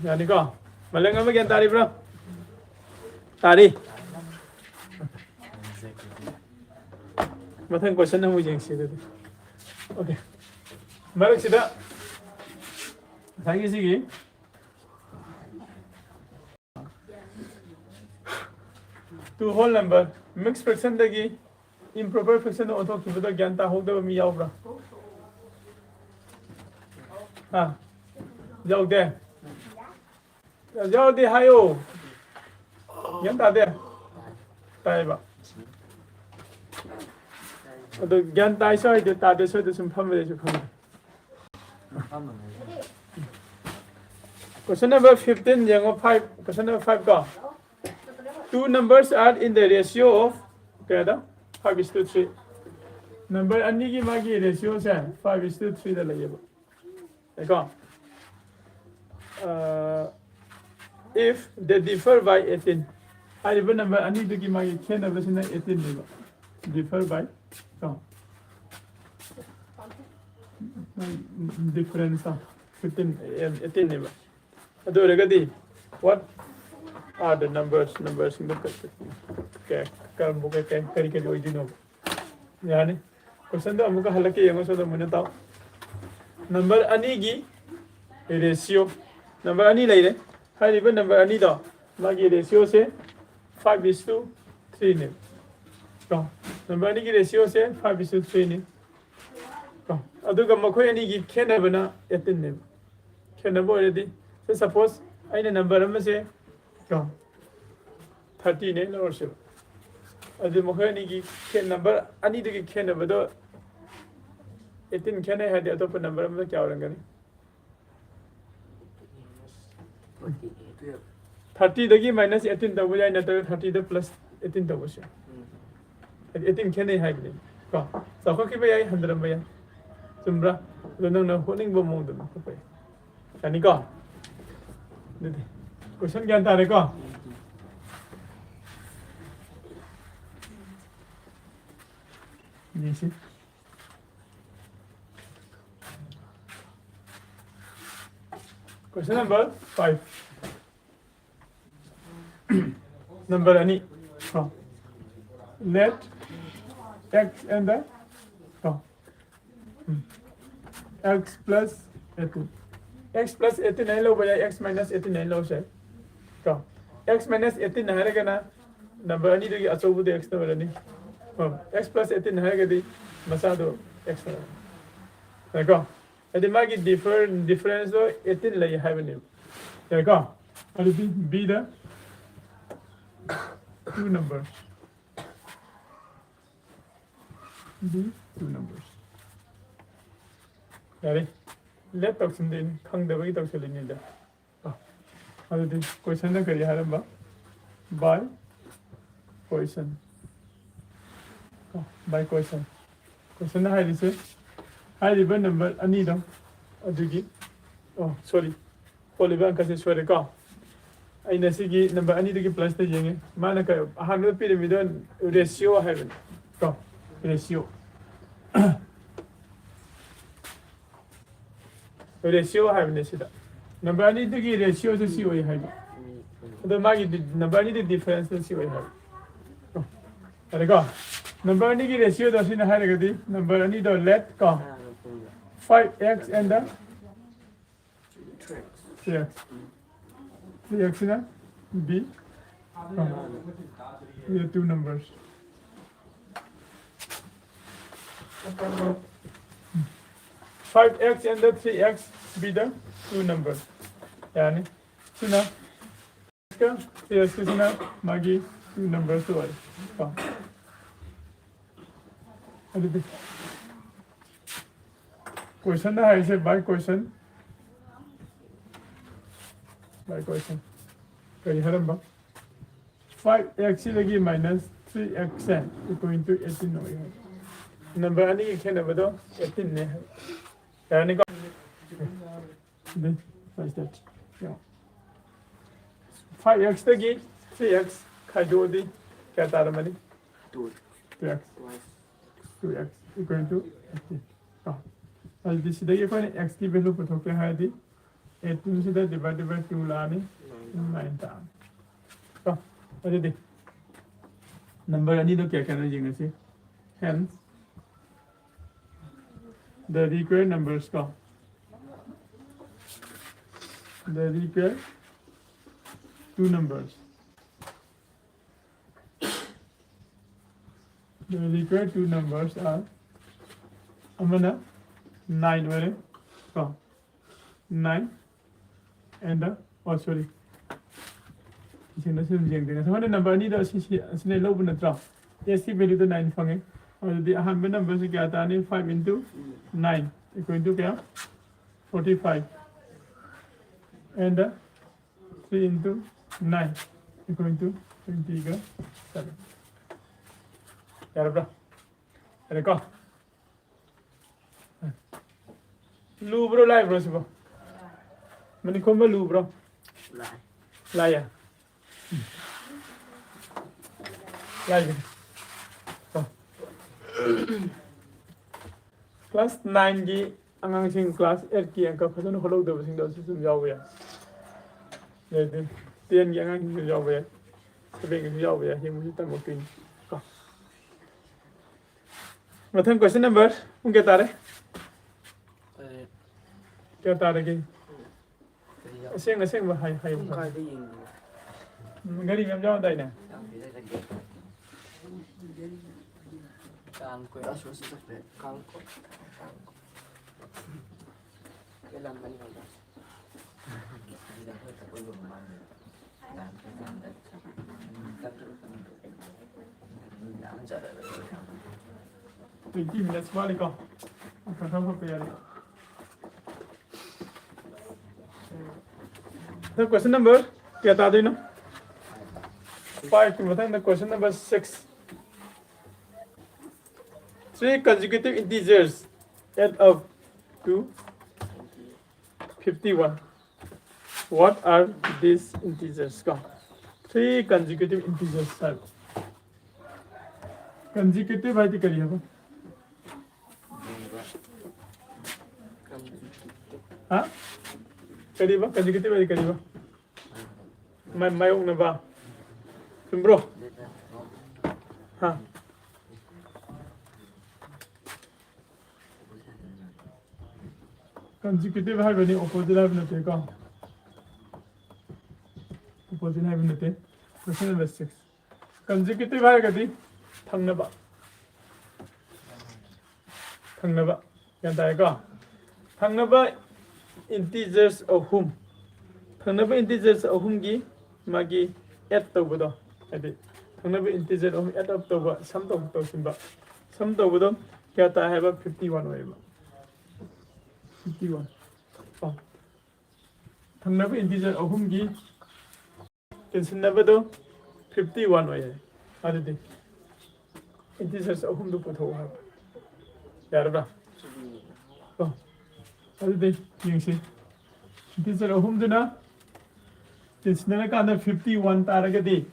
ꯌꯥꯅꯤꯀꯣ? ꯃꯂꯪ ꯑꯃ ꯒ꯭ꯌꯥꯟ ꯇꯥꯔꯤꯕ꯭ꯔꯣ? ꯇꯥꯔꯤ? ꯃꯊꯪ question ꯑꯃꯨꯛ ꯌꯦꯡꯁꯤ ꯑꯗꯨꯗꯤ꯫ Okay꯫ ꯃꯔꯛꯁꯤꯗ ꯉꯁꯥꯏꯒꯤ ꯁꯤꯒꯤ two whole number mixed fraction ꯗꯒꯤ improper fraction ꯗ ꯑꯣꯟꯊꯣꯛꯈꯤꯕꯗ ꯒ꯭ꯌꯥꯟ ꯇꯥꯍꯧꯗꯕ ꯃꯤ ꯌꯥꯎꯕ꯭ꯔꯥ? ꯑꯥ, ꯌꯥꯎꯗꯦ? ꯌꯥꯎꯗꯦ ꯍꯥꯏꯌꯣ꯫ ꯒ꯭ꯌꯥꯟ ꯇꯥꯗꯦ? ꯇꯥꯏꯕ꯫ ꯑꯗꯨ ꯒ꯭ꯌꯥꯟ ꯇꯥꯏꯁꯨ ꯍꯥꯏꯗꯦ, ꯇꯥꯗꯦꯁꯨ ꯍꯥꯏꯗꯦ, ꯁꯨꯝ ꯐꯝꯕꯗꯤ ꯑꯩꯁꯨ ꯈꯪꯗꯦ꯫ Question number fifteen ꯌꯦꯡꯉꯣ, five, question number five ꯀꯣ꯫ Two numbers are in the ratio of ꯀꯌꯥꯗ? Five is to three꯫ Number ꯑꯅꯤꯒꯤ ꯃꯥꯒꯤ ratio say five is to three ꯗ ꯂꯩꯌꯦꯕ꯫ ꯀꯣ꯫ ꯑꯥ, if they differ by eighteen꯫ ꯍꯥꯏꯔꯤꯕ number ꯑꯅꯤꯗꯨꯒꯤ ꯃꯥꯒꯤ ꯈꯦꯠꯅꯕꯁꯤꯅ eighteen ꯅꯦꯕ꯫ Differ by, ꯀꯣ꯫ Difference ꯇꯣ fifteen, eighteen ꯅꯦꯕ꯫ ꯑꯗꯨ ꯑꯣꯏꯔꯒꯗꯤ, what are the numbers? Number ꯁꯤꯡꯗꯣ ꯀ-, ꯀ-, ꯀ-, ꯀꯔꯝꯕ, ꯀ-, ꯀ-, ꯀꯔꯤ ꯀꯔꯤ ꯑꯣꯏꯗꯣꯏꯅꯣ? ꯌꯥꯅꯤ꯫ Question ꯗꯣ ꯑꯃꯨꯛꯀ ꯍꯜꯂꯛꯀꯦ, ꯌꯦꯡꯉꯣ, ꯁꯣꯝꯗ ꯃꯨꯟꯅ ꯇꯥꯎ꯫ Number ꯑꯅꯤꯒꯤ ratio, number ꯑꯅꯤ ꯂꯩꯔꯦ꯫ ꯍꯥꯏꯔꯤꯕ number ꯑꯅꯤꯗꯣ, ꯃꯥꯒꯤ ratio say five is to three ꯅꯦ꯫ ꯀꯣ? Number ꯑꯅꯤꯒꯤ ratio say five is to three ꯅꯦ꯫ ꯀꯣ? ꯑꯗꯨꯒ ꯃꯈꯣꯏ ꯑꯅꯤꯒꯤ ꯈꯦꯠꯅꯕꯅ eighteen ꯅꯦꯕ꯫ ꯈꯦꯠꯅꯕ ꯑꯣꯏꯔꯗꯤ, say suppose ꯑꯩꯅ number ꯑꯃꯁꯦ, ꯀꯣ, thirty ꯅꯦ ꯂꯧꯔꯁꯦꯕ꯫ ꯑꯗꯨ ꯃꯈꯣꯏ ꯑꯅꯤꯒꯤ ꯈꯦꯠ-, number ꯑꯅꯤꯗꯨꯒꯤ ꯈꯦꯠꯅꯕꯗꯣ eighteen ꯈꯦꯠꯅꯩ ꯍꯥꯏꯔꯗꯤ, ꯑꯇꯣꯞꯄ number ꯑꯃꯗ ꯀꯌꯥ ꯑꯣꯏꯔꯝꯒꯅꯤ? Thirty ꯗꯒꯤ minus eighteen ꯇꯧꯕ ꯌꯥꯏ, ꯅꯠꯇ꯭ꯔꯒ thirty ꯗ plus eighteen ꯇꯧꯕꯁꯨ ꯌꯥꯏ꯫ ꯍꯥꯏꯗꯤ eighteen ꯈꯦꯠꯅꯩ ꯍꯥꯏꯕꯅꯤ꯫ ꯀꯣ? ꯆꯥꯎꯈꯠꯈꯤꯕ ꯌꯥꯏ, ꯍꯟꯊꯔꯝꯕ ꯌꯥꯏ꯫ ꯆꯨꯝꯕ꯭ꯔꯥ? ꯑꯗꯣ ꯅꯪꯅ ꯍꯣꯠꯅꯤꯡꯕ ꯃꯑꯣꯡꯗ ꯑꯗꯨꯝ ꯍꯣꯠꯄ ꯌꯥꯏ꯫ ꯌꯥꯅꯤꯀꯣ? ꯑꯗꯨꯗꯤ question ꯒ꯭ꯌꯥꯟ ꯇꯥꯔꯦꯀꯣ? ꯌꯦꯡꯁꯤ꯫ Question number five꯫ Number ꯑꯅꯤ꯫ ꯀꯣ? Let x and the, ꯀꯣ? ꯎꯝ꯫ X plus eighteen꯫ X plus eighteen ꯍꯥꯏꯅ ꯂꯧꯕ ꯌꯥꯏ, x minus eighteen ꯍꯥꯏꯅ ꯂꯧꯁꯦ꯫ ꯀꯣ? X minus eighteen ꯍꯥꯏꯔꯒꯅ number ꯑꯅꯤꯗꯨꯒꯤ ꯑꯆꯧꯕꯗꯨ x ꯅ ꯑꯣꯏꯔꯅꯤ꯫ ꯀꯣ? X plus eighteen ꯍꯥꯏꯔꯒꯗꯤ ꯃꯆꯥꯗꯨ x ꯅ ꯑꯣꯏꯔꯅꯤ꯫ ꯌꯥꯏꯀꯣ? ꯍꯥꯏꯗꯤ ꯃꯥꯒꯤ differ difference ꯇꯣ eighteen ꯂꯩ ꯍꯥꯏꯕꯅꯦꯕ꯫ ꯌꯥꯏꯀꯣ? ꯑꯗꯨꯗꯤ B ꯗ two numbers, B two numbers꯫ ꯌꯥꯔꯦ, let ꯇꯧꯁꯤꯟꯗꯣꯏꯅꯤ, ꯈꯪꯗꯕꯒꯤ ꯇꯧꯁꯤꯜꯂꯤꯅꯤꯗ꯫ ꯑꯗꯨꯗꯤ question ꯅ ꯀꯔꯤ ꯍꯥꯏꯔꯝꯕ? By question꯫ By question꯫ Question ꯅ ꯍꯥꯏꯔꯤꯁꯦ, ꯍꯥꯏꯔꯤꯕ number ꯑꯅꯤꯗꯣ ꯑꯗꯨꯒꯤ, ꯑꯣ, sorry, ꯍꯣꯜꯂꯤꯕ ꯑꯪꯀꯁꯦ ꯁꯣꯏꯔꯦꯀꯣ꯫ ꯑꯩꯅ ꯁꯤꯒꯤ number ꯑꯅꯤꯗꯨꯒꯤ plus ꯇ ꯌꯦꯡꯉꯦ꯫ ꯃꯥꯅ ꯀ-, ꯑꯍꯥꯟꯕꯗ ꯄꯤꯔꯝꯃꯤꯗꯣ ratio ꯍꯥꯏꯕꯅꯤ ꯀꯣ, ratio꯫ Ratio ꯍꯥꯏꯕꯅꯦ ꯁꯤꯗ꯫ Number ꯑꯅꯤꯗꯨꯒꯤ ratio ꯁꯦ ꯁꯤ ꯑꯣꯏ ꯍꯥꯏꯕ꯫ ꯑꯗꯣ ꯃꯥꯒꯤ ꯗꯤ-, number ꯑꯅꯤꯗꯨꯒꯤ difference ꯁꯦ ꯁꯤ ꯑꯣꯏ ꯍꯥꯏꯕ꯫ ꯌꯥꯔꯦꯀꯣ? Number ꯑꯅꯤꯒꯤ ratio ꯗꯣ ꯁꯤꯅ ꯍꯥꯏꯔꯒꯗꯤ number ꯑꯅꯤꯗꯣ let ꯀꯣ, five x and the three x꯫ Three x ꯁꯤꯅ B ꯀꯣ, ꯁꯤꯗ two numbers꯫ Five x and the three x be the two numbers꯫ ꯌꯥꯅꯤ꯫ ꯁꯤꯅ ꯀ three x ꯁꯤꯅ ꯃꯥꯒꯤ two numbers ꯑꯣꯏꯔꯦ ꯀꯣ꯫ ꯑꯗꯨꯗꯤ question ꯗ ꯍꯥꯏꯔꯤꯁꯦ by question, by question ꯀꯔꯤ ꯍꯥꯏꯔꯝꯕ? Five x ꯁꯤꯗꯒꯤ minus three x say equal to eighteen ꯑꯣꯏ ꯍꯥꯏ꯫ Number ꯑꯅꯤꯒꯤ ꯈꯦꯠꯅꯕꯗꯣ eighteen ꯅꯦ ꯍꯥꯏ꯫ ꯌꯥꯔꯅꯤꯀꯣ? ꯑꯗꯨ ꯁ꯭ꯋꯥꯏꯁꯤꯗ ꯌꯦꯡꯉꯣ꯫ Five x ꯇꯒꯤ three x ꯈꯥꯏꯗꯣꯛꯑꯗꯤ ꯀꯌꯥ ꯇꯥꯔꯝꯃꯅꯤ? Two꯫ Two x꯫ Two x equal to eighteen ꯀꯣ꯫ ꯑꯗꯨꯗꯤ ꯁꯤꯗꯒꯤ ꯑꯩꯈꯣꯏꯅ x ꯀꯤ value ꯄꯨꯊꯣꯛꯀꯦ ꯍꯥꯏꯔꯗꯤ eighteen ꯁꯤꯗ divided by two ꯂꯥꯛꯑꯅꯤ, nine ꯇꯥꯔꯅꯤ ꯀꯣ꯫ ꯑꯗꯨꯗꯤ number ꯑꯅꯤꯗꯣ ꯀꯌꯥ ꯀꯌꯥꯅꯣ ꯌꯦꯡꯉꯁꯤ꯫ Hence, the required numbers ꯀꯣ, the required two numbers, the required two numbers are, ꯑꯃꯅ nine ꯑꯣꯏꯔꯦ, ꯀꯣ, nine and the, oh, sorry, ꯏꯁꯤꯡꯗ ꯁꯨꯝ ꯌꯦꯡꯗꯦ꯫ ꯉꯁꯥꯏ ꯅꯝꯕꯔ ꯑꯅꯤꯗꯣ ꯑꯁꯤ, ꯁꯤ, ꯑꯁꯤꯅ ꯂꯧꯕ ꯅꯠꯇ꯭ꯔꯣ? S ꯀꯤ value ꯗꯣ nine ꯐꯪꯉꯦ꯫ ꯑꯗꯨꯗꯤ ꯑꯍꯥꯟꯕ ꯅꯝꯕꯔꯁꯤ ꯀꯌꯥ ꯇꯥꯅꯤ? Five into nine equal to ꯀꯌꯥ? Forty five and three into nine equal to twenty ꯒ seven꯫ ꯌꯥꯔꯕ꯭ꯔꯥ? ꯌꯥꯔꯦꯀꯣ? ꯂꯨꯕ꯭ꯔꯣ ꯂꯥꯏꯕ꯭ꯔꯣ ꯁꯤꯕꯣ? ꯃꯅꯤꯡꯈꯣꯝꯕ ꯂꯨꯕ꯭ꯔꯣ? ꯂꯥꯏ꯫ ꯂꯥꯏꯌꯦ? ꯂꯥꯏꯕꯅꯤ꯫ ꯀꯣ꯫ Class nine ꯒꯤ ꯑꯉꯥꯡꯁꯤꯡ class eight ꯀꯤ ꯑꯪꯀ ꯐꯖꯅ ꯍꯣꯠꯍꯧꯗꯕꯁꯤꯡꯗꯣ ꯑꯁꯤꯁꯨ ꯑꯗꯨꯝ ꯌꯥꯎꯕ ꯌꯥꯏ꯫ ꯑꯗꯩꯗꯤ ten ꯒꯤ ꯑꯉꯥꯡꯁꯤꯡꯁꯨ ꯌꯥꯎꯕ ꯌꯥꯏ꯫ Seven ꯒꯤꯁꯨ ꯌꯥꯎꯕ ꯌꯥꯏ꯫ ꯁꯤ ꯃꯣꯏꯁꯨ ꯇꯝꯃꯛꯇꯣꯏꯅꯤ꯫ ꯀꯣ꯫ ꯃꯊꯪ question number ꯄꯨꯡ ꯀꯌꯥ ꯇꯥꯔꯦ? ꯑꯦ, ꯀꯌꯥ ꯇꯥꯔꯒꯦ? ꯀꯔꯤ ꯌꯥꯎ-, ꯑꯁꯦꯡ ꯑꯁꯦꯡꯕ ꯍꯥꯏ-, ꯍꯥꯏꯌꯨ꯫ ꯄꯨꯡ ꯀꯥꯏꯗ ꯌꯦꯡꯉꯤꯅꯣ? ꯎꯝ, ꯒꯥꯔꯤ ꯃꯌꯥꯝ ꯌꯥꯎꯔꯝꯗꯥꯏꯅꯦ? ꯌꯥꯎꯗꯦꯗ, ꯒꯥꯔꯤ꯫ ꯀꯥꯡ ꯀꯣꯏ-, ꯑꯁ, ꯑꯁ, ꯆꯠꯈ꯭ꯔꯦ꯫ ꯀꯥꯡ ꯀꯣꯏ-, ꯀꯥꯡ ꯀꯣꯏ-, ꯀꯩ ꯂꯝꯗꯅꯤ ꯍꯧꯖꯤꯛ? Twenty minutes ꯋꯥꯠꯂꯤꯀꯣ? ꯈꯔ ꯈꯔ ꯍꯣꯠꯄ ꯌꯥꯔꯤ꯫ ꯑꯗꯣ question number ꯀꯌꯥ ꯇꯥꯗꯣꯏꯅꯣ? Five ꯀꯤ ꯃꯊꯪꯗ question number six. Three consecutive integers add up to fifty one. What are these integers? ꯀꯣ, three consecutive integers ꯍꯥꯏꯕ꯫ Consecutive ꯍꯥꯏꯗꯤ ꯀꯔꯤ ꯍꯥꯏꯕ? ꯍꯥ? ꯀꯔꯤꯕ? Consecutive ꯍꯥꯏꯗꯤ ꯀꯔꯤꯕ? ꯃꯥꯏ-, ꯃꯥꯌꯣꯛꯅꯕ꯫ ꯆꯨꯝꯕ꯭ꯔꯣ? ꯍꯥ? Consecutive ꯍꯥꯏꯕꯅꯤ, opposite ꯍꯥꯏꯕ ꯅꯠꯇꯦꯀꯣ꯫ Opposite ꯍꯥꯏꯕ ꯅꯠꯇꯦ꯫ Question number six. Consecutive ꯍꯥꯏꯔꯒꯗꯤ ꯊꯪꯅꯕ꯫ ꯊꯪꯅꯕ꯫ ꯒ꯭ꯌꯥꯟ ꯇꯥꯔꯦꯀꯣ? ꯊꯪꯅꯕ integers ꯑꯍꯨꯝ, ꯊꯪꯅꯕ integers ꯑꯍꯨꯝꯒꯤ ꯃꯥꯒꯤ add ꯇꯧꯕꯗꯣ, ꯍꯥꯏꯗꯤ ꯊꯪꯅꯕ integer ꯑꯍꯨꯝ add up ꯇꯧꯕ, sum ꯇꯧ ꯇꯧꯁꯤꯟꯕ, sum ꯇꯧꯕꯗꯣ ꯀꯌꯥ ꯇꯥꯏ ꯍꯥꯏꯕ? Fifty one ꯑꯣꯏꯌꯦꯕ꯫ Fifty one꯫ ꯊꯪꯅꯕ integer ꯑꯍꯨꯝꯒꯤ ꯇꯦꯟꯁꯤꯟꯅꯕꯗꯣ fifty one ꯑꯣꯏꯌꯦ꯫ ꯑꯗꯨꯗꯤ integers ꯑꯍꯨꯝꯗꯨ ꯄꯨꯊꯣꯛꯎ ꯍꯥꯏꯕ꯫ ꯌꯥꯔꯕ꯭ꯔꯥ? ꯀꯣ? ꯑꯗꯨꯗꯤ ꯌꯦꯡꯁꯤ꯫ Integer ꯑꯍꯨꯝꯗꯨꯅ ꯇꯦꯟꯁꯤꯟꯅꯔꯀꯥꯟꯗ fifty one ꯇꯥꯔꯒꯗꯤ,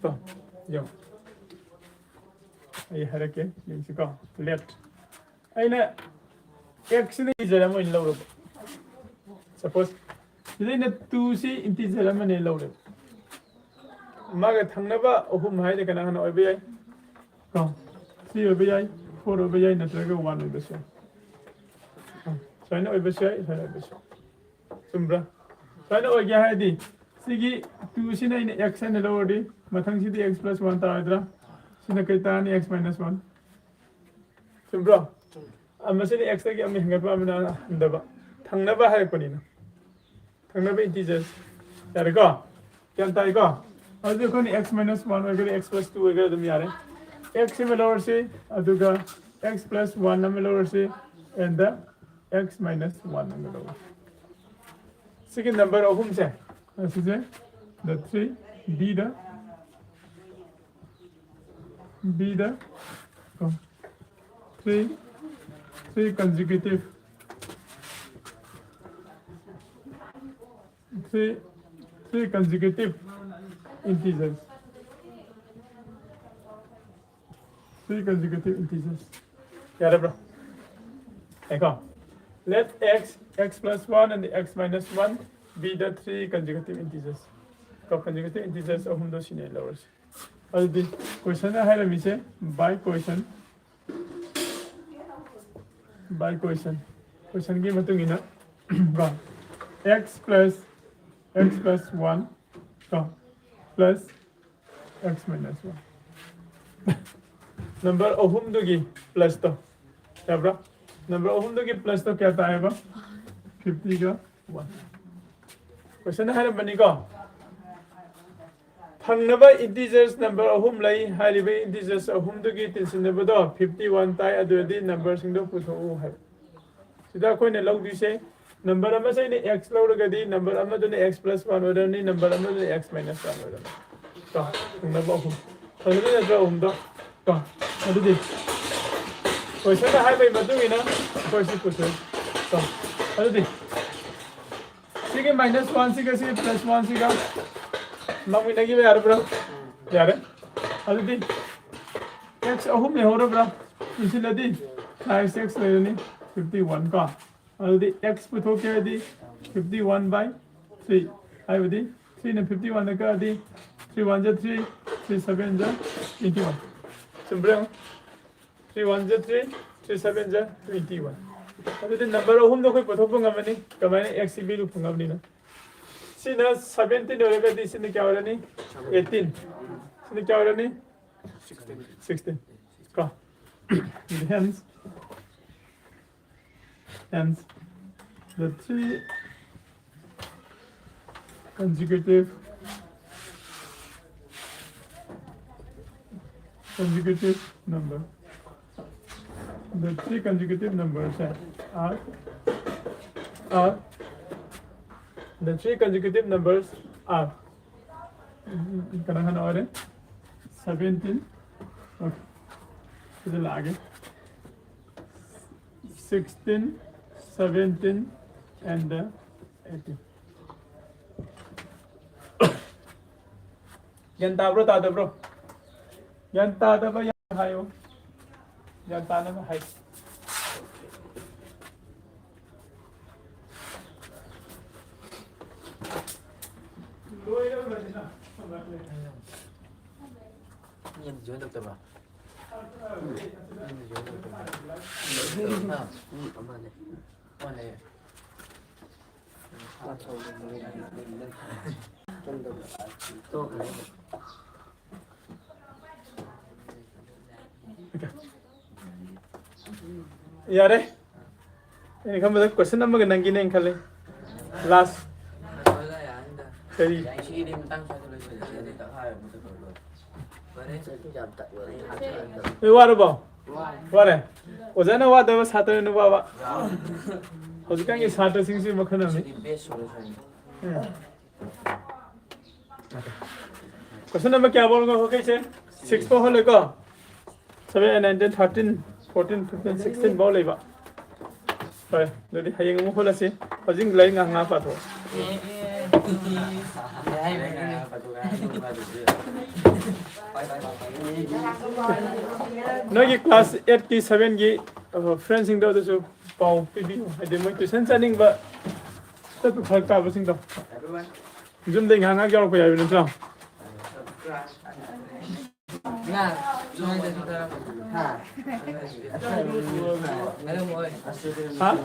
ꯀꯣ? ꯌꯦꯡꯉꯣ꯫ ꯑꯩ ꯍꯥꯏꯔꯛꯀꯦ, ꯌꯦꯡꯁꯤꯀꯣ꯫ Let ꯑꯩꯅ x ꯁꯤꯅ integer ꯑꯃ ꯑꯣꯏꯅ ꯂꯧꯔꯕ꯫ Suppose ꯁꯤꯗ ꯑꯩꯅ two ꯁꯤ integer ꯑꯃꯅꯦ ꯂꯧꯔꯦꯕ꯫ ꯃꯥꯒ ꯊꯪꯅꯕ ꯑꯍꯨꯝ ꯍꯥꯏꯗꯤ ꯀꯅꯥ ꯀꯅꯥ ꯑꯣꯏꯕ ꯌꯥꯏ? ꯀꯣ? Three ꯑꯣꯏꯕ ꯌꯥꯏ, four ꯑꯣꯏꯕ ꯌꯥꯏ, ꯅꯠꯇ꯭ꯔꯒ one ꯑꯣꯏꯕꯁꯨ ꯌꯥꯏ꯫ ꯁꯨꯃꯥꯏꯅ ꯑꯣꯏꯕꯁꯨ ꯌꯥꯏ, ꯁꯨꯃꯥꯏꯅ ꯑꯣꯏꯕꯁꯨ ꯌꯥꯏ꯫ ꯆꯨꯝꯕ꯭ꯔꯥ? ꯁꯨꯃꯥꯏꯅ ꯑꯣꯏꯒꯦ ꯍꯥꯏꯔꯗꯤ ꯁꯤꯒꯤ two ꯁꯤꯅ ꯑꯩꯅ x ꯍꯥꯏꯅ ꯂꯧꯔꯗꯤ ꯃꯊꯪꯁꯤꯗꯤ x plus one ꯇꯥꯔꯣꯏꯗ꯭ꯔꯥ? ꯁꯤꯅ ꯀꯩ ꯇꯥꯔꯅꯤ? X minus one꯫ ꯆꯨꯝꯕ꯭ꯔꯣ? ꯑꯃꯁꯤꯅ x ꯇꯒꯤ ꯑꯃ ꯍꯦꯟꯒꯠꯄ, ꯑꯃꯅ ꯍꯟꯊꯕ꯫ ꯊꯪꯅꯕ ꯍꯥꯏꯔꯛꯄꯅꯤꯅ꯫ ꯊꯪꯅꯕ integers꯫ ꯌꯥꯔꯦꯀꯣ? ꯒ꯭ꯌꯥꯟ ꯇꯥꯏꯀꯣ? ꯑꯗꯨꯗꯤ ꯑꯩꯈꯣꯏꯅ x minus one ꯑꯣꯏꯒꯦꯔꯥ, x plus two ꯑꯣꯏꯒꯦꯔꯥ ꯑꯗꯨꯝ ꯌꯥꯔꯦ꯫ X ꯑꯃ ꯂꯧꯔꯁꯤ, ꯑꯗꯨꯒ x plus one ꯑꯃ ꯂꯧꯔꯁꯤ, and the x minus one ꯑꯃ ꯂꯧꯔꯁꯤ꯫ ꯁꯤꯒꯤ number ꯑꯍꯨꯝꯁꯦ, ꯑꯁꯤꯁꯦ the three, b the, b ꯗ, ꯀꯣ, three, three consecutive, three, three consecutive integers. Three consecutive integers. ꯌꯥꯔꯕ꯭ꯔꯥ? ꯉꯥꯏꯈꯣ꯫ Let x, x plus one and x minus one be the three consecutive integers. ꯀꯣ, consecutive integers ꯑꯍꯨꯝꯗꯣ ꯁꯤꯅꯦ ꯂꯧꯔꯁꯤ꯫ ꯑꯗꯨꯗꯤ question ꯅ ꯍꯥꯏꯔꯝꯃꯤꯁꯦ by question, by question, question ꯒꯤ ꯃꯇꯨꯡ ꯏꯟꯅ ꯀꯣ, x plus, x plus one ꯀꯣ, plus x minus one꯫ Number ꯑꯍꯨꯝꯗꯨꯒꯤ plus ꯇꯣ꯫ ꯌꯥꯕ꯭ꯔꯥ? ꯅꯝꯕꯔ ꯑꯍꯨꯝꯗꯨꯒꯤ ꯄ꯭ꯂꯁꯇꯣ ꯀꯌꯥ ꯇꯥꯏꯌꯦꯕ? ꯐꯤꯐꯇꯤꯒ ꯋꯥꯟ꯫ ꯀꯣꯏꯁꯟ ꯍꯥꯏꯔꯝꯕꯅꯤꯀꯣ, ꯐꯪꯅꯕ ꯏꯟꯇꯤꯖꯔꯁ ꯅꯝꯕꯔ ꯑꯍꯨꯝ ꯂꯩ꯫ ꯍꯥꯏꯔꯤꯕ ꯏꯟꯇꯤꯖꯔꯁ ꯑꯍꯨꯝꯗꯨꯒꯤ ꯇꯤꯟꯁꯤꯟꯅꯕꯗꯣ ꯐꯤꯐꯇꯤ ꯋꯥꯟ ꯇꯥꯏ꯫ ꯑꯗꯨ ꯑꯣꯏꯔꯗꯤ ꯅꯝꯕꯔꯁꯤꯡꯗꯣ ꯄꯨꯊꯣꯛꯎ ꯍꯥꯏꯕ꯫ ꯁꯤꯗ ꯑꯩꯈꯣꯏꯅ ꯂꯧꯗꯣꯏꯁꯦ, ꯅꯝꯕꯔ ꯑꯃꯁꯦ ꯑꯩꯅ ꯑꯦꯛꯁ ꯂꯧꯔꯒꯗꯤ ꯅꯝꯕꯔ ꯑꯃꯗꯨꯅ ꯑꯦꯛꯁ ꯄ꯭ꯂꯁ ꯋꯥꯟ ꯑꯣꯏꯔꯅꯤ, ꯅꯝꯕꯔ ꯑꯃꯗꯨꯅ ꯑꯦꯛꯁ ꯃꯥꯏꯅꯁ ꯋꯥꯟ ꯑꯣꯏꯔꯅꯤ꯫ ꯀꯣ, ꯐꯪꯅꯕ ꯑꯍꯨꯝ꯫ ꯐꯪꯅꯕ ꯅꯠꯇ꯭ꯔꯣ ꯑꯍꯨꯝꯗꯣ? ꯀꯣ, ꯑꯗꯨꯗꯤ ꯀꯣꯏꯁꯟꯅ ꯍꯥꯏꯕꯒꯤ ꯃꯇꯨꯡ ꯏꯟꯅ ꯑꯩꯈꯣꯏ ꯁꯤ ꯄꯨꯊꯣꯛꯏ꯫ ꯀꯣ, ꯑꯗꯨꯗꯤ ꯁꯤꯒꯤ ꯃꯥꯏꯅꯁ ꯋꯥꯟꯁꯤꯒ ꯁꯤꯒꯤ ꯄ꯭ꯂꯁ ꯋꯥꯟꯁꯤꯒ ꯃꯥꯡꯃꯤꯟꯅꯈꯤꯕ ꯌꯥꯔꯕ꯭ꯔꯣ? ꯌꯥꯔꯦ꯫ ꯑꯗꯨꯗꯤ ꯑꯦꯛꯁ ꯑꯍꯨꯝ ꯂꯩꯍꯧꯔꯕ꯭ꯔꯥ? ꯄꯨꯟꯁꯤꯜꯂꯗꯤ ꯁꯥꯏꯟꯁ ꯑꯦꯛꯁ ꯂꯩꯔꯅꯤ ꯐꯤꯐꯇꯤ ꯋꯥꯟ ꯀꯣ꯫ ꯑꯗꯨꯗꯤ ꯑꯦꯛꯁ ꯄꯨꯊꯣꯛꯀꯦ ꯍꯥꯏꯗꯤ ꯐꯤꯐꯇꯤ ꯋꯥꯟ ꯕꯥꯏ ꯊ꯭ꯔꯤ, ꯍꯥꯏꯕꯗꯤ ꯊ꯭ꯔꯤꯅ ꯐꯤꯐꯇꯤ ꯋꯥꯟꯗ ꯀꯛꯑꯗꯤ ꯊ꯭ꯔꯤ ꯋꯥꯟ ꯖ ꯊ꯭ꯔꯤ, ꯊ꯭ꯔꯤ ꯁꯕꯦꯟ ꯖ ꯇ꯭ꯋꯦꯟꯇꯤ ꯋꯥꯟ꯫ ꯆꯨꯝꯕ꯭ꯔꯥ ꯌꯦꯡꯉꯨ꯫ ꯊ꯭ꯔꯤ ꯋꯥꯟ ꯖ ꯊ꯭ꯔꯤ, ꯊ꯭ꯔꯤ ꯁꯕꯦꯟ ꯖ ꯇ꯭ꯋꯦꯟꯇꯤ ꯋꯥꯟ꯫ ꯑꯗꯨꯗꯤ ꯅꯝꯕꯔ ꯑꯍꯨꯝꯗ ꯑꯩꯈꯣꯏ ꯄꯨꯊꯣꯛꯄ ꯉꯝꯃꯅꯤ꯫ ꯀꯃꯥꯏꯅ? ꯑꯦꯛꯁꯀꯤ ꯚꯦꯂꯨ ꯐꯪꯉꯕꯅꯤꯅ꯫ ꯁꯤꯅ ꯁꯕꯦꯟꯇꯤꯟ ꯑꯣꯏꯔꯒꯗꯤ ꯁꯤꯅ ꯀꯌꯥ ꯑꯣꯏꯔꯅꯤ? ꯑꯩꯠꯇꯤꯟ꯫ ꯁꯤꯅ ꯀꯌꯥ ꯑꯣꯏꯔꯅꯤ? ꯁꯤꯛꯁꯇꯤꯟ꯫ ꯀꯣ? Hence, hence, the three consecutive, consecutive number, the three consecutive numbers are, are, the three consecutive numbers are, ꯀꯅꯥ ꯀꯅꯥ ꯑꯣꯏꯔꯦ? ꯁꯕꯦꯟꯇꯤꯟ꯫ ꯑꯣꯀꯦ, ꯁꯤꯗ ꯂꯥꯛꯑꯒꯦ꯫ Sixteen, seventeen and eighteen꯫ ꯒ꯭ꯌꯥꯟ ꯇꯥꯕ꯭ꯔꯣ, ꯇꯥꯗꯕ꯭ꯔꯣ? ꯒ꯭ꯌꯥꯟ ꯇꯥꯗꯕ ꯌꯥꯝ ꯍꯥꯏꯌꯣ꯫ ꯒ꯭ꯌꯥꯟ ꯇꯥꯅꯕ ꯍꯥꯏ꯫ ꯂꯣꯏꯔꯕꯅꯤꯅ꯫ ꯃꯤ ꯑꯃ ꯖꯣꯏꯟ ꯇꯧꯗꯕ꯭ꯔꯣ? ꯃꯤ ꯑꯃ ꯖꯣꯏꯟ ꯇꯧꯗꯕ꯭ꯔꯣ? ꯃꯤ ꯑꯃꯅꯦ꯫ ꯑꯃꯅꯦ꯫ ꯇꯣꯛꯈ꯭ꯔꯦ꯫ ꯌꯥꯔꯦ꯫ ꯑꯩꯅ ꯈꯟꯕꯗ ꯀꯣꯏꯁꯟ ꯑꯃꯒ ꯅꯪꯒꯤꯅꯦꯅ ꯈꯜꯂꯤ꯫ ꯂꯥꯁ꯫ ꯀꯔꯤ? ꯅꯣꯏ ꯋꯥꯔꯕꯣ? ꯋꯥꯔꯦ꯫ ꯑꯣꯖꯥꯅ ꯋꯥꯗꯕ ꯁꯥꯇ꯭ꯔꯅ ꯋꯥꯕ꯫ ꯍꯧꯖꯤꯛꯀꯥꯟꯒꯤ ꯁꯥꯇ꯭ꯔꯁꯤꯡꯁꯤ ꯃꯈꯜ ꯑꯃꯅꯤ꯫ ꯎꯝ꯫ ꯀꯣꯏꯁꯟ ꯅꯝꯕꯔ ꯀꯌꯥ ꯐꯥꯎꯅꯣ ꯍꯣꯠꯀꯩꯁꯦ? ꯁꯤꯛꯁ ꯐꯥꯎ ꯍꯣꯠꯂꯦꯀꯣ꯫ Seven, eight, nine, ten, thirteen, fourteen, fifteen, sixteen ꯐꯥꯎ ꯂꯩꯕ꯫ ꯍꯣꯏ, ꯑꯗꯨꯗꯤ ꯍꯌꯦꯡ ꯑꯃꯨꯛ ꯍꯣꯠꯂꯁꯤ꯫ ꯍꯧꯖꯤꯛ ꯂꯥꯏꯔꯤꯛ ꯉꯥꯏꯍꯥꯛ ꯉꯥꯏꯍꯥꯛ ꯄꯥꯊꯣꯛꯑꯣ꯫ ꯅꯣꯏꯒꯤ ꯀ꯭ꯂꯥꯁ ꯑꯩꯠꯀꯤ, ꯁꯚꯦꯟꯒꯤ, ꯑ, ꯐ꯭ꯔꯦꯟꯁꯤꯡꯗꯣ ꯑꯗꯨꯁꯨ ꯄꯥꯎ ꯄꯤꯕꯤꯌꯨ꯫ ꯍꯥꯏꯗꯤ ꯃꯣꯏ ꯇ꯭ꯌꯨꯁꯟ ꯆꯠꯅꯤꯡꯕ, ꯆꯠꯄ ꯐꯔꯛ ꯇꯥꯕꯁꯤꯡꯗꯣ꯫ ꯌꯨꯝꯗꯩ ꯉꯥꯏꯍꯥꯛ ꯉꯥꯏꯍꯥꯛ ꯌꯥꯎꯔꯛꯄ ꯌꯥꯏꯕ ꯅꯠꯇ꯭ꯔꯣ? ꯍꯥ?